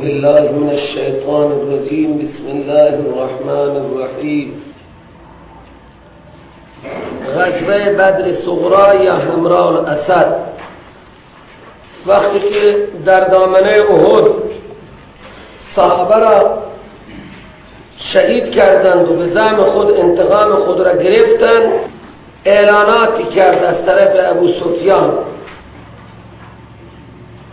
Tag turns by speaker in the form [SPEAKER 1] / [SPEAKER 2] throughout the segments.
[SPEAKER 1] بالله من الشیطان الرجیم. بسم الله الرحمن الرحیم. غزوه بدر صغرا یا حمراء الاسد، وقتی که در دامنه احد صحابه را شهید کردند و به زعم خود انتقام خود را گرفتند، اعلاناتی کرد از طرف ابو سفیان،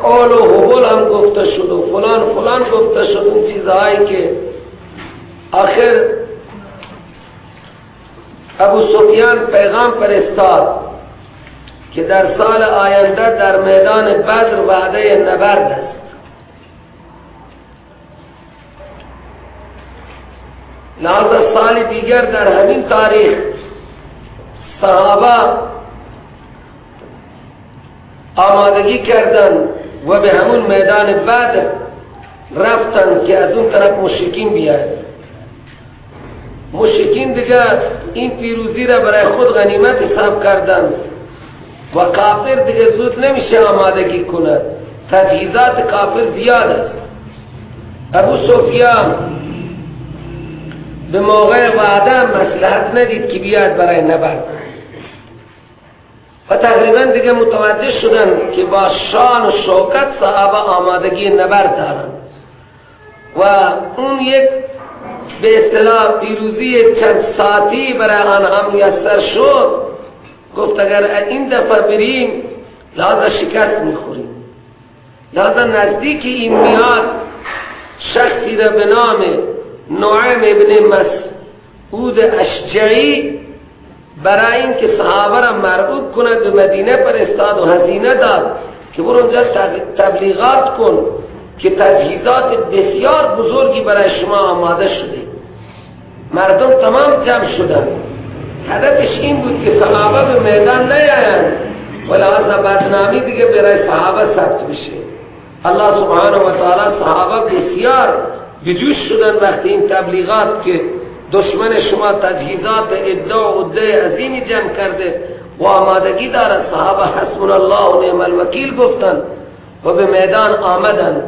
[SPEAKER 1] آل و هبل هم گفته شد و فلان فلان گفته شد، اون چیزهایی که آخر ابو سفیان پیغام فرستاد که در سال آینده در میدان بدر وعده نبرد است. لہذا سال دیگر در همین تاریخ صحابه آمادگی کردند و به همون میدان بدر رفتن که از اون طرف مشرکین بیاید. مشرکین دیگه این پیروزی را برای خود غنیمت حساب کردند و کافر دیگه زود نمیشه آمادگی کند، تجهیزات کافر زیاد است. ابو سفیان به موقع وعده مصلحت ندید که بیاد برای نبرد و تقریبا دیگه متوجه شدن که با شان و شوکت صحابه آمادگی نبرد دارند و اون یک به اصطلاح پیروزی چند ساعتی برای آنها میسر شد. گفت اگر این دفعه بریم لحاظا شکست میخوریم. لحاظا نزدیک این میاد شخصی را به نام نعیم ابن مسعود اشجعی برای اینکه صحابه را مرعوب کند به مدینه فرستاد و هزینه داد که برو اونجا تبلیغات کن که تجهیزات بسیار بزرگی برای شما آماده شده. مردم تمام جمع شدند. هدفش این بود که صحابه به میدان نیایند و لحاظ بدنامی دیگه برای صحابه ثبت بشه. الله سبحانه و تعالی صحابه بسیار بجوش شدن وقتی این تبلیغات که دشمن شما تجهیزات ادعا و عده عظیمی جمع کرده و آمادگی دارد. صحابه حسبنا الله و نعم الوکیل گفتند و به میدان آمدند.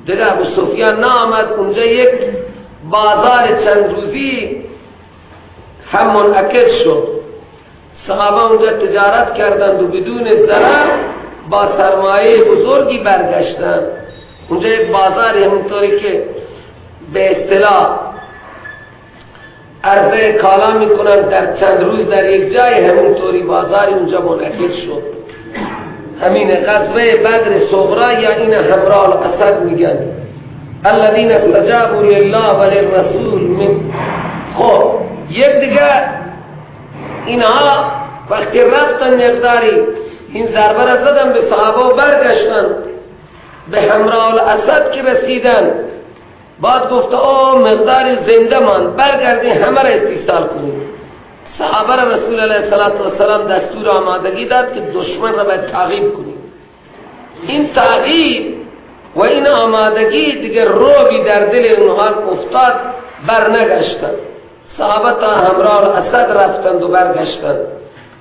[SPEAKER 1] دیگه ابو سفیان نآمد. اونجا یک بازار چند روزی هم منعقد شد. صحابه اونجا تجارت کردند و بدون ضرر با سرمایه بزرگی برگشتند. اونجا یک بازاری همونطوری که به اصطلاح عرضه کالا میکنن در چند روز در یک جای، همونطوری بازاری اونجا منعقد شد. همین غزوه بدر صغرا یا این حمراء الاسد میگن. الذین استجابوا لله وللرسول من. خب یک دیگه اینها وقتی رفتن مقداری این ضربه را زدن به صحابه و برگشتن به حمراء الاسد که رسیدن، بعد گفت او مقداری زنده ماند، برگردین همه را استیصال کنیم. صحابه را رسول علیه السلام دستور آمادگی داد که دشمن را باید تعقیب کنیم. این تعقیب و این آمادگی دیگه روبی در دل اونها افتاد، بر نگشتند. صحابه تا همراه الاسد رفتند و برگشتند.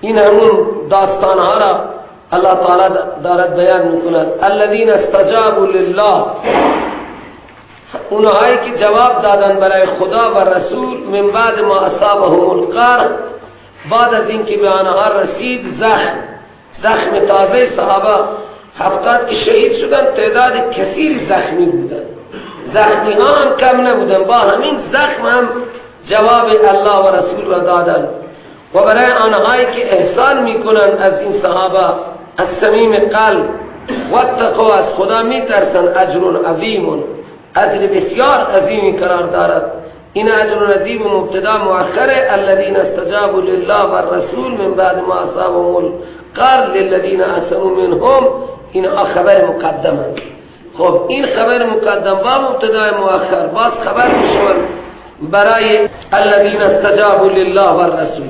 [SPEAKER 1] این همون داستانها را الله تعالی دارد بیان میکند. الذین استجابوا لله، اونهایی که جواب دادن برای خدا و رسول، من بعد ما اصابهم القرح، بعد از اینکه به آنها رسید زخم تازه. صحابه 70 که شهید شدن تعداد کثیری زخمی بودن، زخمی ها هم کم نبودن، با همین زخم هم جواب الله و رسول را دادن. و برای آنهایی که احسان میکنن از این صحابه از صمیم قلب و تقوا، از خدا میترسن، اجر عظیم، اجر بسیار عظیمی قرار دارد. این اجر عظیم مبتدا مؤخر الذین استجابوا لله والرسول من بعد ما اصابهم القرح للذین احسنوا منهم. این خبر مقدم. خب این خبر مقدم با مبتدا مؤخر باز خبر میشود برای الذین استجابوا لله والرسول.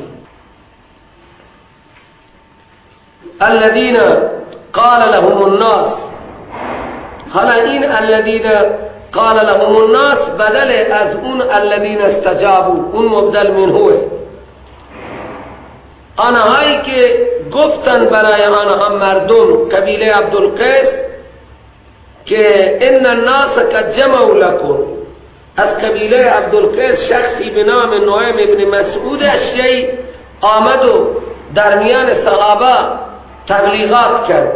[SPEAKER 1] الذین قال لهم الناس، حالا این الذین قال لهم الناس بدل از اون الذین استجابوا، اون مبدل منه. آنهایی که گفتن برای آنها مردم قبیله عبدالقیس که ان الناس قد جمعوا لكم، از قبیله عبدالقیس شخصی به نام نعیم ابن مسعود اشجعی آمد و در میان صحابه تبلیغات کرد.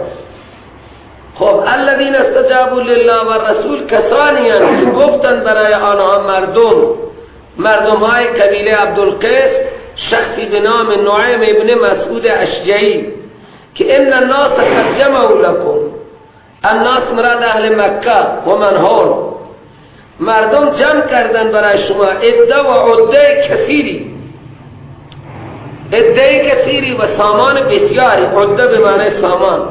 [SPEAKER 1] خب الذین استجابوا لله و رسول کسانی هستند که گفتند برای آنها مردم های قبیله عبدالقیس شخصی به نام نعیم ابن مسعود اشجعی که ان الناس قد جمعوا لكم، الناس مراد اهل مکه و من حول، مردم جمع کردن برای شما عده و عده کثیری، عده کثیری و سامان بسیاری، عده به معنی سامان،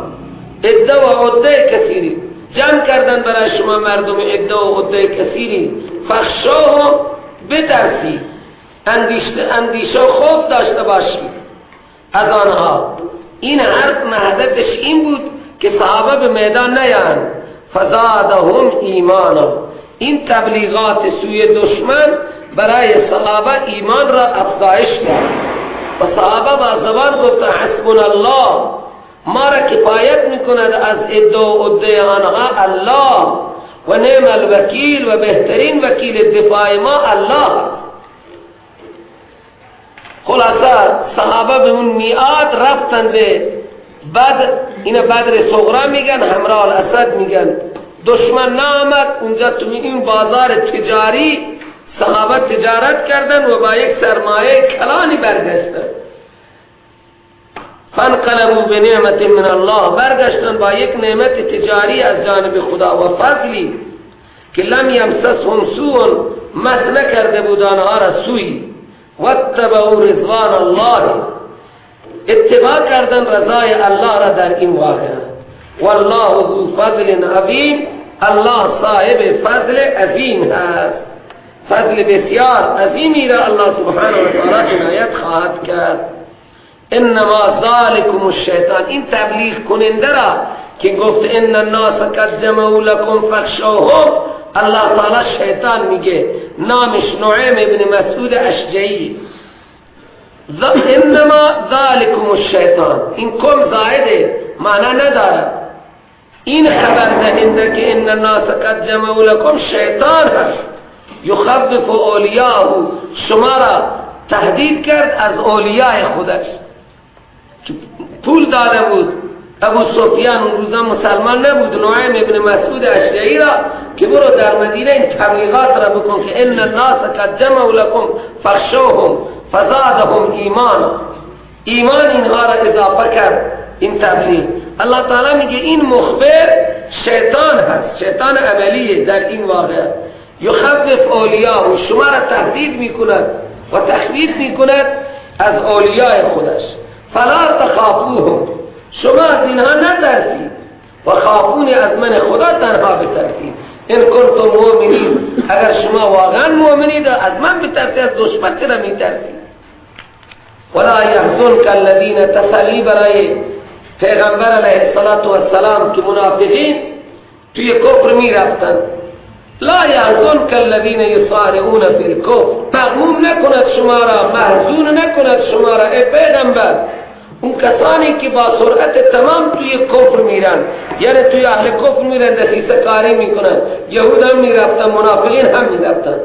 [SPEAKER 1] عده و عده کثیری جمع کردن برای شما مردم عده و عده کثیری. فخشوهم، بترسید، اندیشه و خوف داشته باشید از آنها. این حرف هدفش این بود که صحابه به میدان نیان. فزادهم ایمانا، این تبلیغات سوی دشمن برای صحابه ایمان را افزایش داد و صحابه با زبان گفت حسبنا الله، ما را کفایت میکند از عده و عده آنها الله، و نعم الوکیل، و بهترین وکیل دفاع ما الله است. خلاصه صحابه به اون میعاد رفتن به بدر، اینا بدر صغرا میگن، همراه الاسد میگن. دشمن نامد اونجا، تو این بازار تجاری صحابه تجارت کردن و با یک سرمایه کلانی برگشتن. فانقلبوا بنعمت من الله، برگشتن با یک نعمت تجاری از جانب خدا و فضلی که لم یمسسهم سوء، مس نکرده بود آنها را سوی. واتبعوا رضوان الله، اتباع کردن رضای الله را در این واقعه. والله ذو فضل عظیم، الله صاحب فضل عظیم هست، فضل بسیار عظیمی را الله سبحانه و تعالی عنایت خواهد کرد. انما ذالکم الشیطان، این تبلیغ کننده را که گفت ان الناس قد جمعوا لكم فاخشوهم، الله تعالی شیطان میگه، نامش نعیم ابن مسعود اشجعی. انما ذالکم الشیطان، این کم زائده معنی ندارد. این خبر دهنده که ان الناس قد جمعوا لكم شیطان هست، یخوف اولیاءه، شما را تهدید کرد از اولیاء خودش که پول داده بود. ابو سفیان اون روزا مسلمان نبود، نعیم ابن مسعود اشجعی را که برو در مدینه این تبلیغات را بکن که ان الناس قد جمعوا لكم فاخشوهم فزادهم ایمانا، ایمان اینها را اضافه کرد این تبلیغ. الله تعالی میگه این مخبر شیطان هست، شیطان عملیه در این واقعه. یخوف اولیاء، شما را تهدید میکند و تخویف میکند از اولیاء خودش. فلا تخافوهم، شما از اینها نترسید، و خافونی، از من خدا تنها بترسید. ان کنتم مؤمنین، اگر شما واقعا مؤمنید از من بترسید، از دشمن چرا میترسید؟ ولا یحزنک الذین، تسلی برای پیغمبر علیه الصلاة والسلام که منافقین توی کفر میرفتن. لا یحزنک الذین یسارعون فی الکفر، مغموم نکند شما را، محزون نکند شما را ای پیغمبر اون کسانی که با سرعت تمام توی کفر میرن، یعنی توی اهل کفر میرن، دسیسه کاری میکنن. یهود هم میرفتن، منافقین هم میرفتن.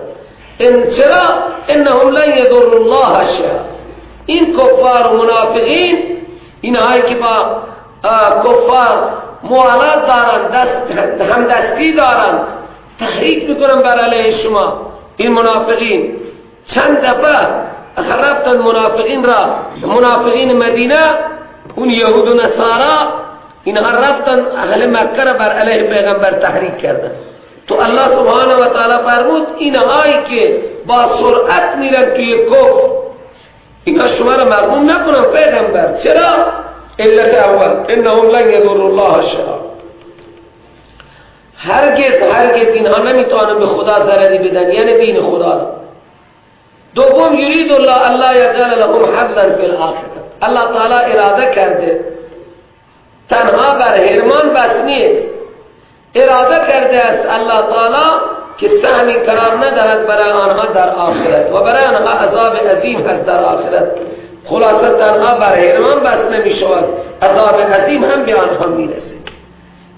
[SPEAKER 1] ان چرا؟ انهم لن یضر الله شیئا، این کفار و منافقین، اینهایی که با کفار موالات دارن، دست همدستی دارن، تحریک میکنن بر علیه شما. این منافقین چند دفعه رفتن منافقین را، منافقین مدینه، اون یهود و نصارا، اینها رفتن اهل مکه را بر علیه پیغمبر تحریک کردن. تو الله سبحانه و تعالی فرمود اینهایی که با سرعت میرن توی کفر، اینها شما را مغموم نکنن پیغمبر. چرا؟ علت اول انهم لن یضر الله شیئا، هرگز هرگز اینها نمیتونن به خدا ضرری بدن، یعنی دین خدا را. دوم یرید الله الله یجعل لهم حظا فی الاخره، الله تعالی اراده کرده تنها بر حرمان بس نیست، اراده کرده است الله تعالی که سهمی قرار ندهد برای آنها در آخرت و برای آنها عذاب عظیم هست در آخرت. خلاصه تنها بر حرمان بس نمی شود، عذاب عظیم هم به آنها میرسه.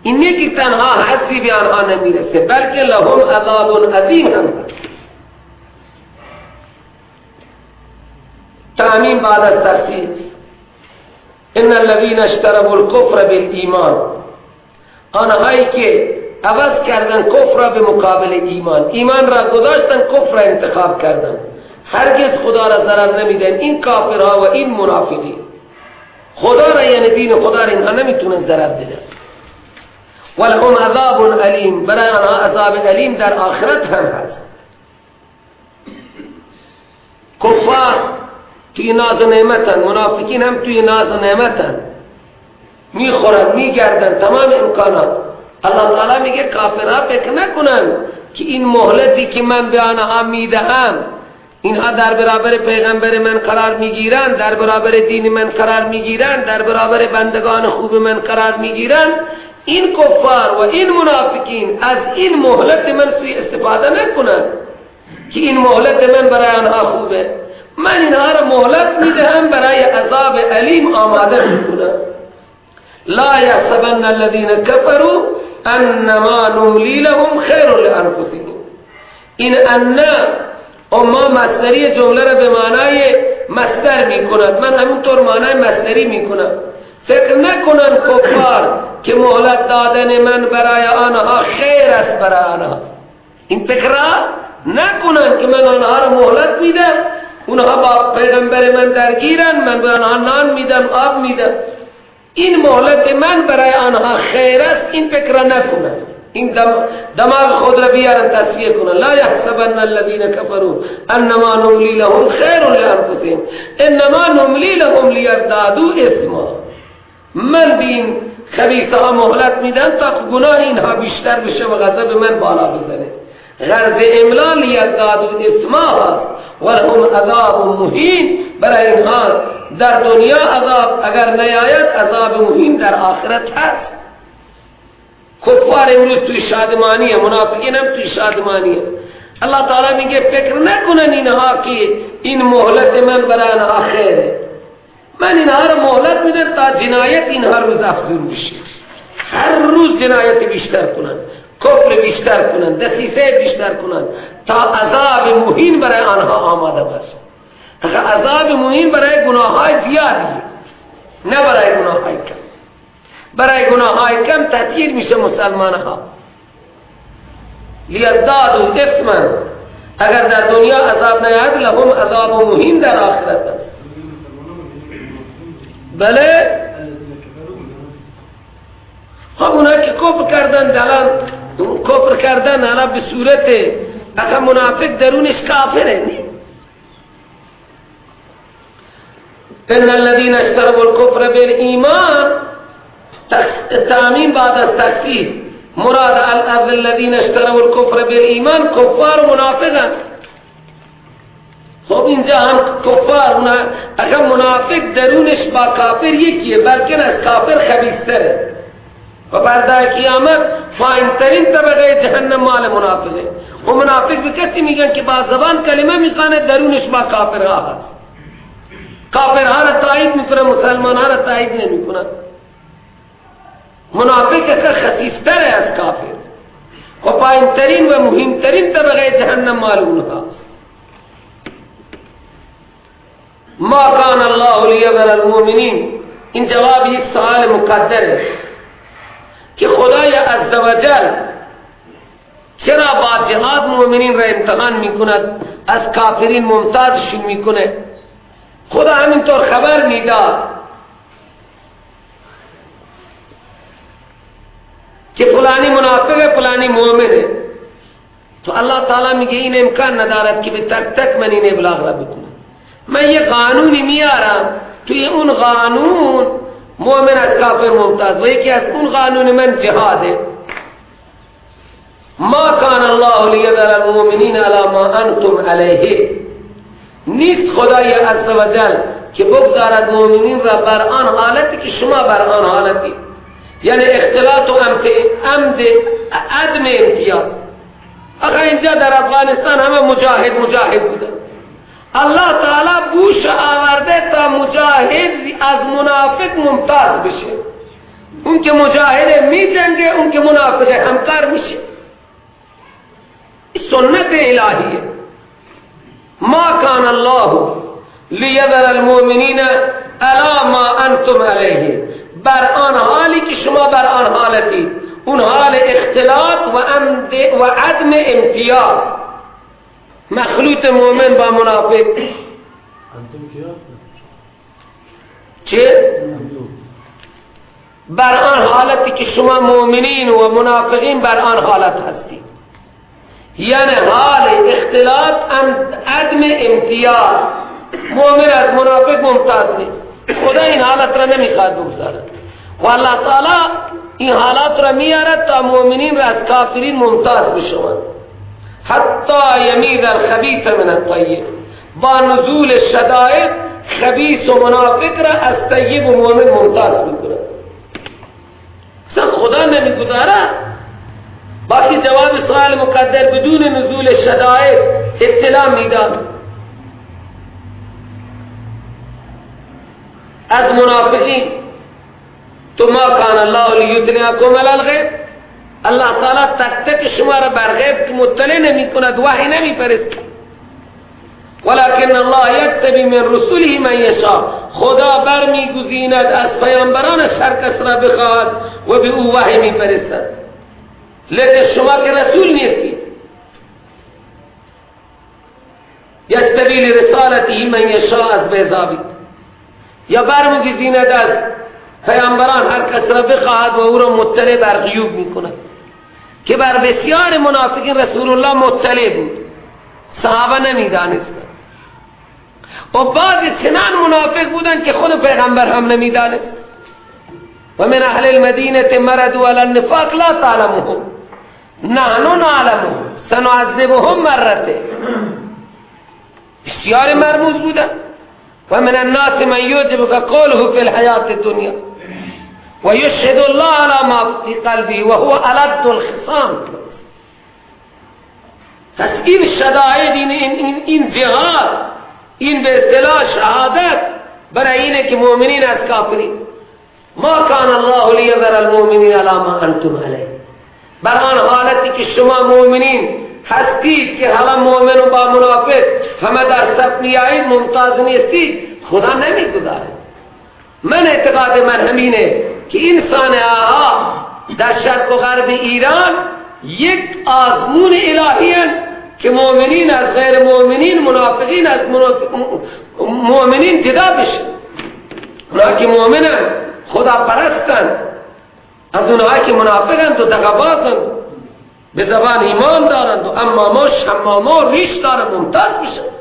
[SPEAKER 1] این یکی تنها حسی به آنها نمیرسه، بلکه لهم عذاب عظیم هم. تعمیم بعد از تفسیر. ان الذين اشتروا الكفر بالایمان، آنهایی که عوض کردن کفر را به مقابل ایمان، ایمان را گذاشتن کفر را انتخاب کردن، هرگز خدا را ضرر نمیدن. این کافرها و این منافقین خدا را، یعنی دین خدا را اینها نمیتونن ضرر بدن. ولهم عذاب علیم، برای آنها عذاب علیم در آخرت هم هست. کفار توی ناز و نعمتن، منافقین هم توی ناز و نعمتن، میخورن میگردن تمام امکانات. الله تعالی میگه کافرها فکر نکنن که این مهلتی که من به آنها میدهم، اینها در برابر پیغمبر من قرار میگیرن، در برابر دین من قرار میگیرن، در برابر بندگان خوب من قرار میگیرن، این کفار و این منافقین از این مهلت من سوی استفاده نکنن که این مهلت من برای آنها خوبه. من اینها را مهلت میدهم برای عذاب علیم آماده میکنم. لا يحسبن الذين كفروا انما نملی لهم خیر لانفسهم. این ان اما مصدری جمله را به معنای مصدر میکند، من همونطور معنای مصدری میکنم. فکر نکنن کفار که مهلت دادن من برای آنها خیر است برای آنها. این فکر را نکنن که من آنها را مهلت میدم، اونها با پیغمبر من درگیرن، من به آنها نان میدم آب میدم، این مهلت من برای آنها خیر است، این فکر را نکنن. این دماغ خود را بیارن تصفیه کنن. لا يحسبن الذين كفروا انما نملی لهم خیر لانفسهم انما نملی لهم لیزدادوا اثما. من به این خبیثه ها مهلت میدم تا گناه اینها بیشتر بشه و غضب من بالا بزنه. غرض املا لیزدادوا اثما هست ولهم عذاب مهین. برای اینها در دنیا عذاب اگر نیاید، عذاب مهین در آخرت هست. کفار امروز توی شادمانیه، منافقین هم توی شادمانیه. الله تعالی میگه فکر نکنن اینها که این مهلت من برای آنها خیره، من اینها رو مهلت میدم تا جنایت اینها روز افزون بشه، هر روز جنایت بیشتر کنن، کفر بیشتر کنن، دسیسه بیشتر کنن تا عذاب مهین برای آنها آماده باشه. عذاب مهین برای گناه‌های زیادی، نه برای گناه‌های کم. برای گناه‌های کم تطهیر میشه مسلمان ها. لیزدادوا اثما، اگر در دنیا عذاب نیاید لهم عذاب مهین در آخرت است. بله، خب اونها که کفر کردن، الان کفر کردن الان به صورت اصلا منافق درونش کافره. ان الذين اشتروا الكفر بالایمان، تعمیم بعد از تخصیص، مراد الذين اشتروا الكفر بالایمان کفار و منافقن. خب اینجا هم کفار، اگر منافق درونش با کافر یکیه، بلکه از کافر خبیث‌تره و بعد قیامت فاینترین طبقه جهنم مال منافقه. و منافق به کسی میگن که با زبان کلمه میخوانه، درونش با کافرها هست، کافرها را تایید میکنه، مسلمانها را تایید نمیکنه. منافق که خسیستر از کافر و پایینترین و مهمترین طبقه جهنم مال اونها. ما کان الله لیذر المؤمنین، این جواب یک سوال مقدره که خدای عزوجل چرا با جهاد مؤمنین را امتحان میکند، از کافرین ممتازشون میکنه. خدا همینطور خبر میداد که فلانی منافقه فلانی مؤمنه، تو الله تعالی میگه این امکان ندارد که به تک تک من این ابلاغ را بکنم. من یه قانونی میارم، توی اون قانون مؤمن از کافر ممتاز و یکی از اون قانون من جهاده. ما کان الله لیذر المؤمنین علی ما انتم علیه، نیست خدای عزوجل که بگذارد مؤمنین را بر آن حالتی که شما بر آن حالتی، یعنی اختلاط و عمد عدم امتیاز. آخه اینجا در افغانستان همه مجاهد مجاهد بودن، الله تعالی بوش آورده تا مجاهد از منافق ممتاز بشه. اون که مجاهده میجنگه، اون که منافقه همکار میشه. سنت الهیه. ما کان الله لیذر المؤمنین علی ما انتم علیه، بر آن حالی که شما بر آن حالتی، اون حال اختلاط و عدم امتیاز، مخلوط مؤمن با منافق. چه؟ بر آن حالتی که شما مؤمنین و منافقین بر آن حالت هستید، یعنی حال اختلاط، عدم امتیاز، مؤمن از منافق ممتاز نیست. خدا این حالت را نمیخواد بگذارد و الله تعالی این حالات را میارد تا مؤمنین را از کافرین ممتاز بشوند. حتی یمیز الخبیث من الطیب، با نزول شدائد خبیث و منافق را از طیب و مؤمن ممتاز میکند. اصلا خدا نمیگذارد. باقی جواب سوال مقدر بدون نزول شدائد اطلاع میداد از منافقین. تو ما کان الله لیطلعکم علی الغیب، الله تعالی تک تک شما را بر غیب مطلع نمی کند، وحی نمی فرستد. ولكن الله یجتبی من رسوله من یشاء، خدا برمیگزیند از پیامبرانش هر کس را بخواهد و به او وحی می فرستد. لیکن شما که رسول نیستید. یجتبی لرسالته من یشاء از بیضابی، یا برمیگزیند از پیامبران هر کس را بخواهد و او را مطلع بر غیوب میکند، که بر بسیار منافقین رسول الله مطلع بود، صحابه نمیدانستند. و بعض چنان منافق بودند که خود پیغمبر هم نمیدانست. و من اهل المدینه مردوا علی النفاق لا تعلمهم نحن نعلمهم سنعذبهم مرتين. بسیار مرموز بودند. و من الناس من يعجبك قوله في الحیات الدنیا و یشهد الله على ما في قلبه وهو ألد الخصام. پس این شدائد، این جهاد، این به اصطلاح شهادت برای اینه که مؤمنین از کافرین. ما کان الله لیذر المؤمنین علی ما انتم علیه، بر آن حالتی که شما مؤمنین هستید که همه مؤمن و با منافق همه در صف میایید، ممتاز نیستید، خدا نمیگذارد. من اعتقاد من همینه که این صانعه در شرق و غرب ایران یک آزمون الهی هست که مؤمنین از غیر مؤمنین، منافقین از مؤمنین جدا بشه. اونها که مؤمنن خدا پرستن از اونها که منافقند و دغابازند، به زبان ایمان دارند و اماما شماما ریش دارند، ممتاز بشن.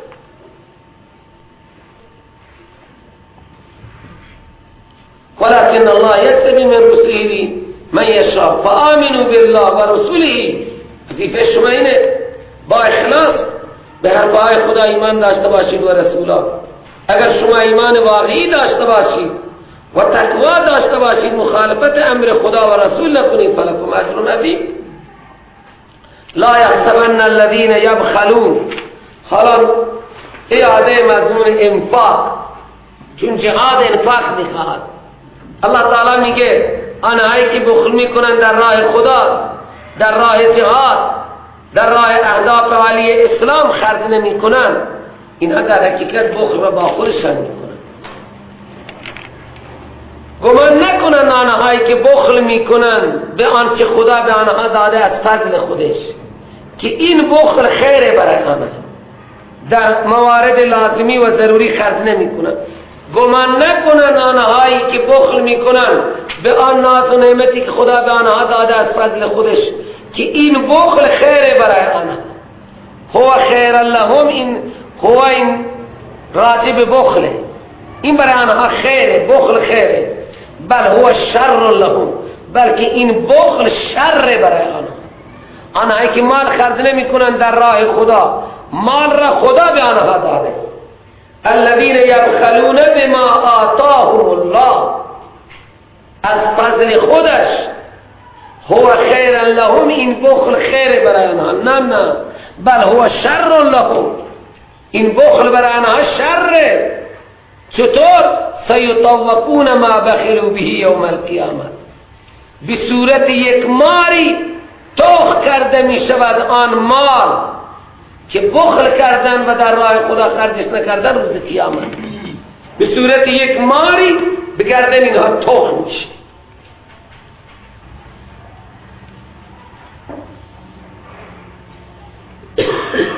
[SPEAKER 1] ولكن الله یجتبی من رسله من یشاء فآمنوا بالله ورسوله. وظیفه شما اینه با اخلاص به حرفهای خدا ایمان داشته باشید و رسولا. اگر شما ایمان واقعی داشته باشید و تقوا داشته باشید، مخالفت امر خدا و رسول نکنید، فلکم اجر عظیم. لا یحسبن الذین یبخلون. حالا اعاده مضمون انفاق، چون جهاد انفاق میخواهد. الله تعالی میگه آنهایی که بخل میکنن در راه خدا، در راه جهاد، در راه اهداف عالی اسلام خرج نمیکنن، اینها در حقیقت بخل را با خودشان میکنن. گمان نکنن آنهایی که بخل میکنن به آنچه خدا به آنها داده از فضل خودش، که این بخل خیره برای آنها، در موارد لازمی و ضروری خرج نمیکنن. گمان نکنن آنهایی که بخل میکنن به آن ناز و نعمتی که خدا به آنها داده از فضل خودش، که این بخل خیره برای آنها. هو خیر لهم، این هو این راجع به بخله، این برای آنها خیره، بخل خیره. بل هو شر لهم، بلکه این بخل شر برای آنها. آنهایی که مال خرج نمی کنن در راه خدا، مال را خدا به آنها داده. الذين يبخلون بما آتاهم الله، از فضل خودش. هو خیر لهم، این بخل خیر برای آنها. نه نه، بل هو شر لهم، این بخل برای آنها شره. چطور؟ سیطوقون ما بخلوا به یوم القیامت. به صورت یک ماری توخ کرده می شود آن مال که بخل کردن و در راه خدا خرجش نکردن روز قیامت به صورت یک ماری به گردن اینها توخ میشه.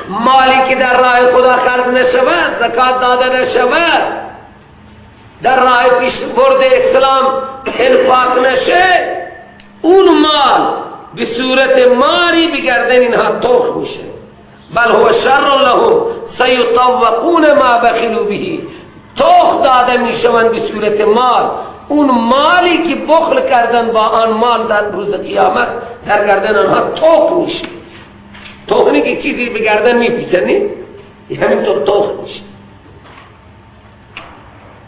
[SPEAKER 1] مالی که در راه خدا خرج نشود، زکات داده نشود، در راه پیش برد اسلام انفاق نشه، اون مال به صورت ماری به گردن اینها توخ میشه. بل هو شر لهم سیطوقون ما بخلوا به. توخ داده میشوند به صورت مال، اون مالی که بخل کردن با آن مال در روز قیامت در گردن آنها توخ میشه. توخ نه که چیزی به گردن میپیچه، نه، همینطور توخ میشه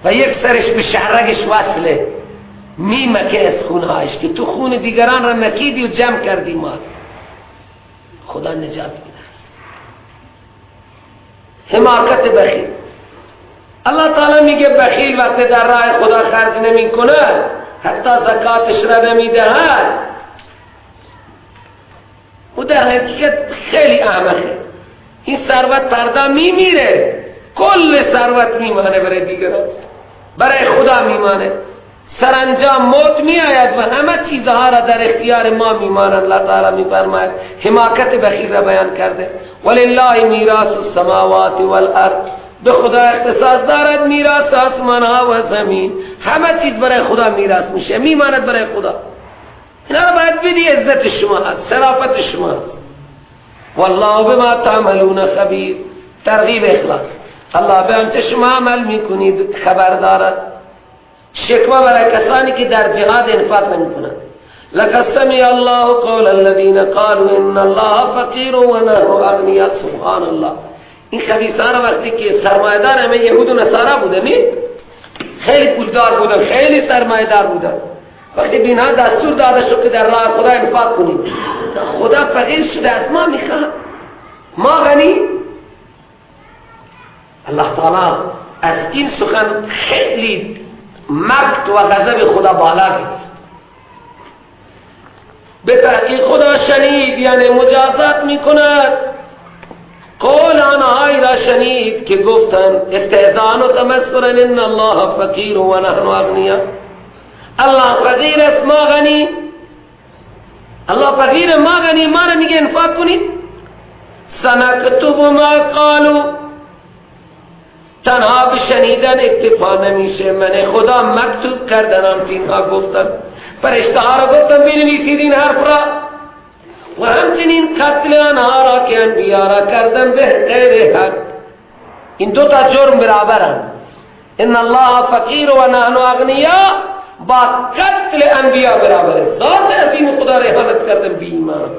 [SPEAKER 1] و یک سرش به شعرگش وصله، میمکه از خونهایش که تو خون دیگران را مکیدی و جمع کردی مال. خدا نجات میده. حماقت بخیل. الله تعالی میگه بخیل وقتی در راه خدا خرج نمی کند، حتی زکاتش را نمیدهد، او در حقیقت خیلی احمقه. این ثروت فردا میمیره، کل ثروت میمانه برای دیگران، برای خدا میمانه. سرانجام موت میآید و همه چیزها را در اختیار ما میمانند. الله تعالی میفرماید حماقت بخیل را بیان کرده، ولله میراث السماوات والارض، به خدا اختصاص دارد میراث آسمان ها و زمین. همه چیز برای خدا میراث میشه، میماند برای خدا. اینا را باید بدی، عزت شما هست، شرافت شما هست. والله بما تعملون خبیر. ترغیب اخلاص، الله به آنچه شما عمل میکنید خبر دارد. شکوه برای کسانی که در جهاد انفاق نمیکنند. لقد سمع الله قول الذين قالوا ان الله فقیر و نحن اغنیاء. سبحان الله. این خبیثان وقتی که سرمایه‌دار همه یهود و نصارا بودن، خیلی پولدار بودن، خیلی سرمایه‌دار بودن، وقتی بینها دستور داده شد که در راه خدا انفاق کنید، خدا فقیر شده از ما میخواد، ما غنی. الله تعالی از این سخن خیلی مقت و غضب خدا بالا گرفت. به تحقیق خدا شنید، یعنی مجازات میکند قول آنهایی را شنید که گفتند استهزاء و تمسخرا ان الله فقیر و نحن اغنیا. الله فقیر است ما غنی، الله فقیر ما غنی، ما را میگه انفاق کنید. سنکتب ما قالوا، تنها به شنیدن اکتفا نمیشه، من خدا مکتوب کردن آن اینها گفتن، فرشته ها را گفتن بنویسید این حرف را، و همچنین قتل آنها را که انبیا را کردن به غیر حق. این دو تا جرم برابرند. ان الله فقیر و نحن اغنیا با قتل انبیا برابر است. ذات عظیم خدا را اهانت کردن بی ایمان.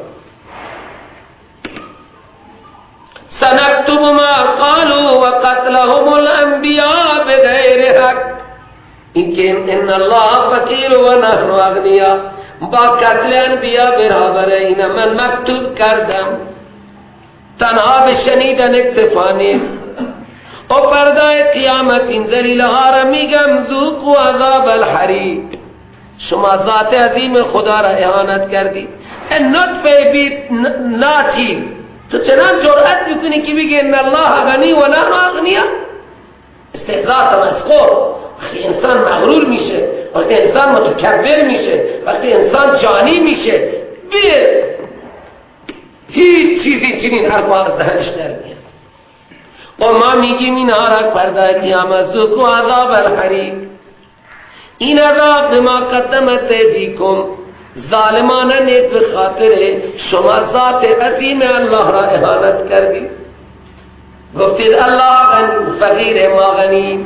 [SPEAKER 1] سنكتب ما قالوا وقتلهم الانبیاء بغیر حق. این ان الله فقیر و نحن اغنیا با قتل انبیا برابر، این من مکتوب کردم. تنها به شنیدن اکتفا نیست. و فردای قیامت این ذلیل ها را میگم ذوقوا عذاب الحریق. شما ذات عظیم خدا را اهانت کردی، نطفه بی ناچیز، تو چنان جرأت میکنی که بگی ان الله غنی و نحن اغنیا. استهزاء تمسخر. وقتی انسان مغرور میشه، وقتی انسان متکبر میشه، وقتی انسان جانی میشه، بی هیچ چیزی چنین حرف از دهنش در میاد. و ما میگیم اینها را فردای قیامت ذوقوا عذاب الحریق. این عذاب بما قدمت ایدیکم، ظالمانه نیست به خاطر شما ذات عظیم الله را اهانت کردید، گفتید الله فقیر ما غنی،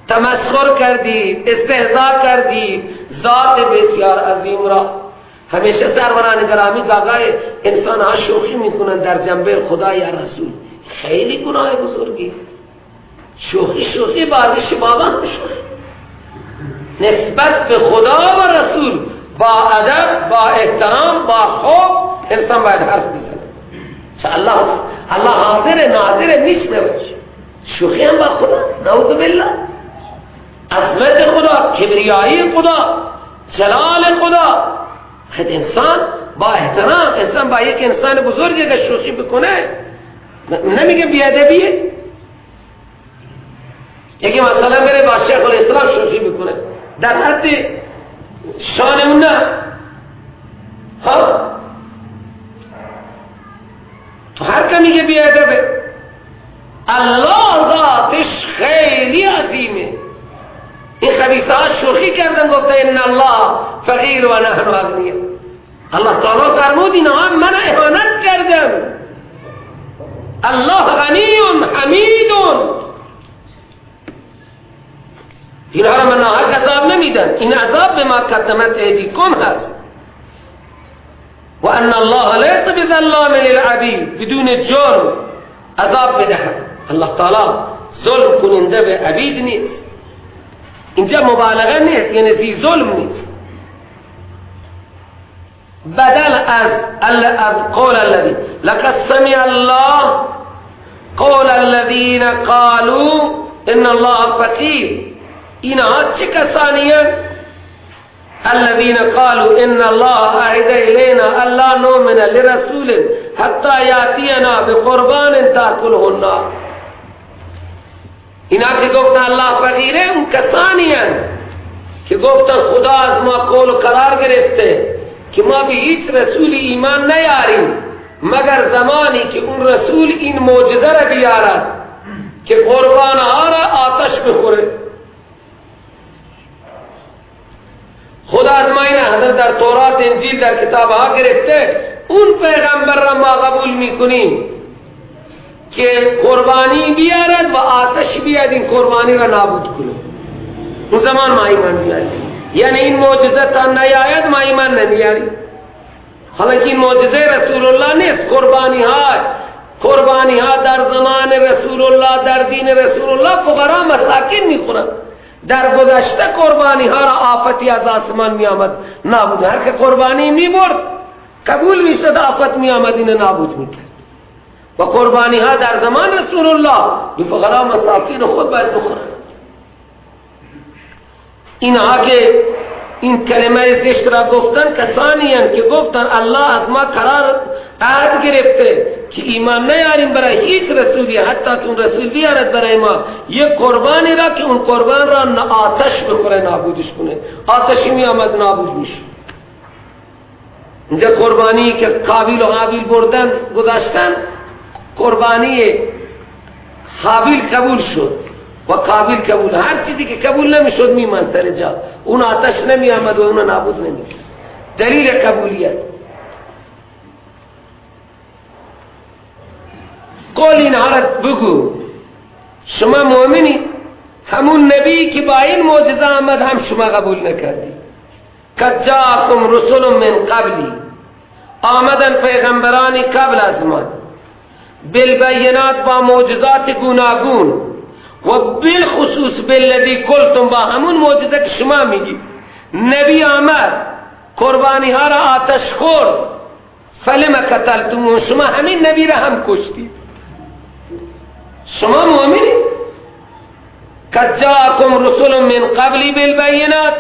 [SPEAKER 1] تمسخر کردید، استهزا کردید ذات بسیار عظیم را. همیشه سروران گرامی گاگای انسان ها شوخی میکنن در جنبه خدا یا رسول، خیلی گناه بزرگی. شوخی شوخی بعضی شبابا هم شوخی نسبت به خدا و رسول با ادب، با احترام، با خوب انسان باید حرف بزنه. چه الله الله حاضر ناظر میشنوه. شوخی هم با خدا، نعوذ بالله. عظمت خدا، کبریایی خدا، جلال خدا. خود انسان با احترام، انسان با یک انسان بزرگی که شوخی بکنه نمیگه بیادبیه. یکی مثلا بره با شیخ الاسلام شوخی بکنه در حد شان اون نه، ها تو هر که میگه بیادبه. الله ذاتش خیلی عظیمه. این خبیثه ها شوخی کردن، گفته ان الله فقیر و نحن اغنیا. الله تعالی فرمود اینها من اهانت کردم، الله غنی حمید، اینها را من ناحق عذاب نمیدن، این عذاب به ما قدمت ایدیکم هست. و ان الله لیس بظلام للعبید، بدون جرم عذاب بدهد. الله تعالی ظلم کننده به عبید نیست. اینجا مبالغه نیست، یعنی ذی ظلم نیست. بدل از قول الذی لقد سمع الله قول الذین قالوا ان الله فقیر. اینها چه کسانی هستند؟ الذين قالوا ان الله عهد الینا الا نؤمن لرسول حتى یاتینا بقربان تاکله النار. اینا که گفتن الله فقیره، اون کسانی هستند که گفتن خدا از ما قول و قرار گرفته که ما به هیچ رسول ایمان نیاریم مگر زمانی که اون رسول این معجزه را بیارد که قربانها را آتش بخوره. خدا از ما این حضرت در تورات، انجیل، در کتاب ها گرفته، اون پیغمبر را ما قبول میکنیم که قربانی بیارد و آتش بیاد این قربانی را نابود کنه، اون زمان ما ایمان بیاریم. یعنی این معجزه تا نیاید ما ایمان نمیاریم. حالانکه این معجزه رسول الله نیست. قربانی ها در زمان رسول الله، در دین رسول الله فقرا مساکین میخورند. در گذشته قربانی ها را آفتی از آسمان می آمد نابود، هر که قربانی می برد قبول می شد، آفت می آمد اینو نابود می کرد. و قربانی ها در زمان رسول الله به فقرا مساکین خود باید بخورند. اینها که این کلمه زشت را گفتن کسانی هستند که گفتن الله از ما قرار عهد گرفته که ایمان نیاریم برای هیچ رسولی حتی که اون رسول بیارد برای ما یک قربانی را که اون قربان را آتش بخوره نابودش کنه. آتشی می آمد نابود میشه. اینجا قربانی که قابیل و حابیل بردن گذاشتن، قربانی حابیل قبول شد و قابیل قبول، هر چیزی که قبول نمیشد میماند سر جا، اون آتش نمی آمد و اون نابود نمیکرد. دلیل قبولیت. قول اینها را بگو شما مؤمنی، همون نبی که با این معجزه آمد هم شما قبول نکردی. قد جاءکم رسل من قبلی، آمدن پیغمبرانی قبل از من، بالبینات با معجزات گوناگون، و بالخصوص بالذی قلتم، با همون معجزه که شما میگی. نبی آمد قربانی ها را آتش خورد، فلم قتلتموه، شما همین نبی را هم کشتید. شما مؤمنی؟ قد جاءکم رسل من قبلی بالبینات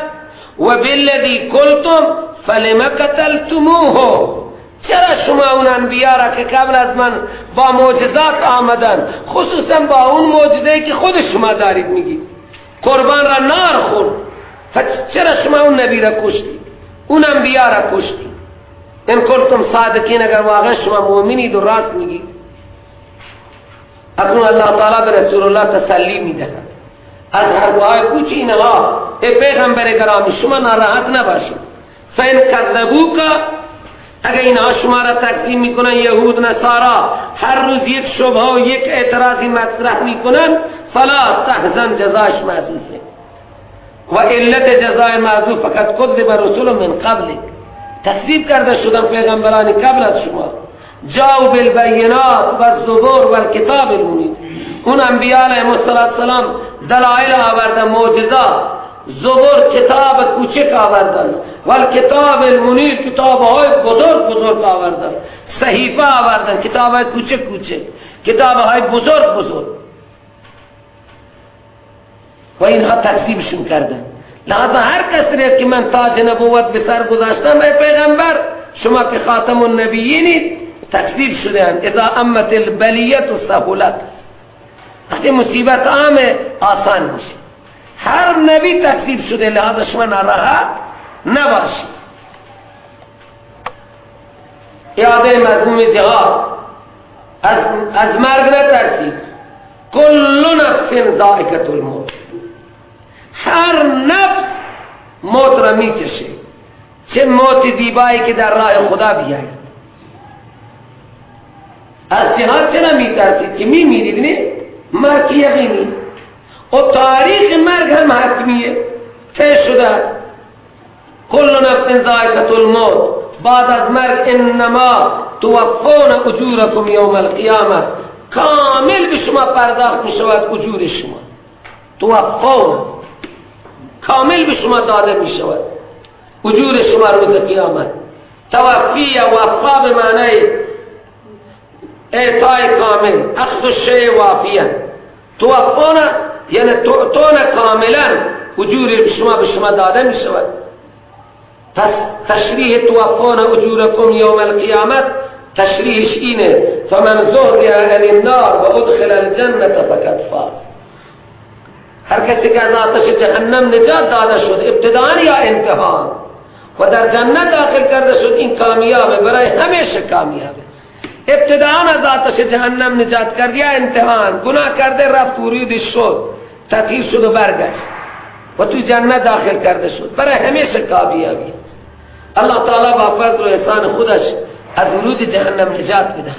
[SPEAKER 1] و بالذی قلتم فلم قتلتموه. چرا شما اون انبیا را که قبل از من با معجزات آمدن، خصوصا با اون معجزه‌ای که خود شما دارید میگید قربان را نار خورد، چرا شما اون نبی را کشتید، اون انبیا را کشتید؟ ان کنتم صادقین، اگر واقعا شما مؤمنید و راست میگید. اکنون الله تعالی به رسول الله تسلی میدهد از حرفهای پوچ اینها. ای پیغمبر گرامی شما ناراحت نباشید. فان کذبوک، اگر اینها شما را تکذیب میکنن، یهود نصارا هر روز یک شبهه و یک اعتراضی مطرح میکنن، فلا تحزن، جزاش محذوفه و علت جزای محذوف فقط کذب رسول من قبلک، تکذیب کرده شدن پیغمبران قبل از شما، جاءوا بالبینات و الزبر و الکتاب المنیر. اون انبیاء علیهم السلام دلائل آوردن، معجزات، زبر کتاب کوچک آوردن، و الکتاب المنیر کتاب های بزرگ بزرگ آوردن، صحیفه آوردن، کتاب های کوچک کوچک، کتاب های بزرگ بزرگ، و اینها تکذیبشون کردن. لہذا هر کس که من تاج نبوت به سر گذاشتم، ای پیغمبر شما که خاتم النبیینید، تکذیب شده‌اند. اذا امت البلیت سهولت، وقتی مصیبت عامه آسان میشه. هر نبی تکذیب شده، لہذا شما ناراحت نباشید. اعاده مضموم جهاد، از مرگ نترسید. کل نفس ذائقة الموت، هر نفس موت را میچشه، چه موت زیبایی که در راه خدا بیاید. از جهاد چرا میترسید که میمیرید؟ نه، مرگ یقینی و تاریخ مرگ هم حتمیه، طی شده است. کل نفس ذائقة الموت، بعد از مرگ انما توفون اجورکم یوم القیامه، کامل به شما پرداخت می شود اجور شما. توفون کامل به شما داده می شود اجور شما روز قیامت. توفی یا وفا به معنی اعطای کامل، اخذ الشیء وافیا. توفون یعنی تعطون کاملا، اجور شما به شما داده می شود. پس تشریح توفون اجورکم یوم القیامت تشریحش اینه فمن زحزح عن النار و ادخل الجنة فقد فاز. هر کسی که از آتش جهنم نجات داده شد ابتداء یا انتها و در جنت داخل کرده شد، این کامیابه، برای همیشه کامیابه. ابتداء از آتش جهنم نجات کرد یا انتها، گناه کرده رفت ورود شد، تطهیر شد و برگشت و تو جنت داخل کرده شد، برای همیشه کامیابی. الله تعالی با فضل و احسان خودش از ورود جهنم نجات بده،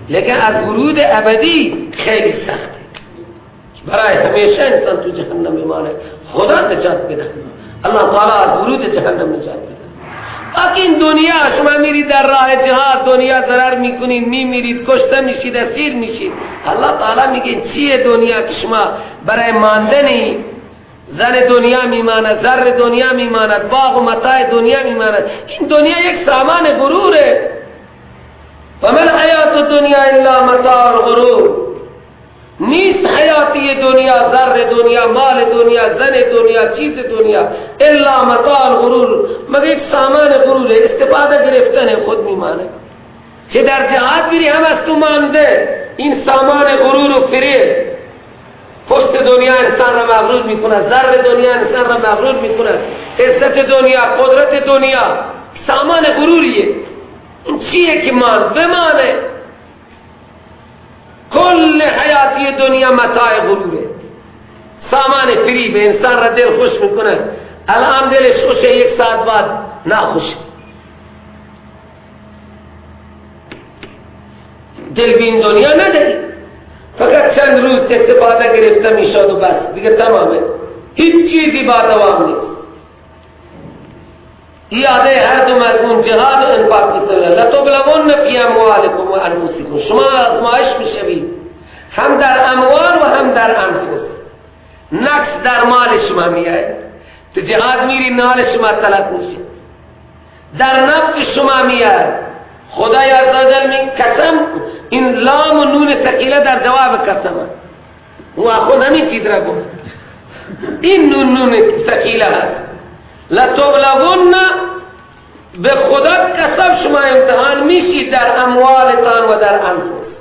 [SPEAKER 1] لیکن از ورود ابدی خیلی سخته، برای همیشه انسان تو جهنم میمانه. خدا نجات بده، الله تعالی از ورود جهنم نجات بده. باقی این دنیا شما میرید در راه جهاد، دنیا ضرر میکنید، میمیرید، کشته میشید، اسیر میشید. الله تعالی میگه چیه دنیا که شما برای ماندنی؟ زن دنیا میماند، زر دنیا میماند، باغ و متاع دنیا میماند. این دنیا یک سامان غروره. و من حیات دنیا الا متاع الغرور. نیست حیاتی دنیا، زر دنیا، مال دنیا، زن دنیا، چیز دنیا، الا متاع الغرور، مگر یک سامان غروره، استفاده گرفتن خود میمانه. که در جهاد میری هم از تو مانده این سامان غرور و فریب. پشت دنیا انسان را مغرور میکنه، زر دنیا انسان را مغرور میکنه، عزت دنیا، قدرت دنیا، سامان غروریه. این چیه که مان بمانه؟ کل حیاتی دنیا متاع غروره، سامان فریب. انسان را دل خوش میکنه، الان دلش خوشه، یک ساعت بعد ناخوشه. دل بین دنیا نداری، فقط چند روز استفاده گرفته میشد و بس، دیگه تمامه، هیچ چیزی با دوام نیست. یاده هر دو مضمون جهاد و انفاق بسیار. لتبلون فی اموالکم و انفسکم، شما آزمایش میشوید هم در اموال و هم در انفس. نقص در مال شما میآید، تو جهاد میری مال شما تلف میشه، در نفس شما میآید. خدای عزوجل می قسم، این لام و نون ثقیله در جواب قسم و خود همین چیز را گفت. این نون نون ثقیله هست. لتبلون، به خدا قسم شما امتحان میشید در اموالتان و در انفس.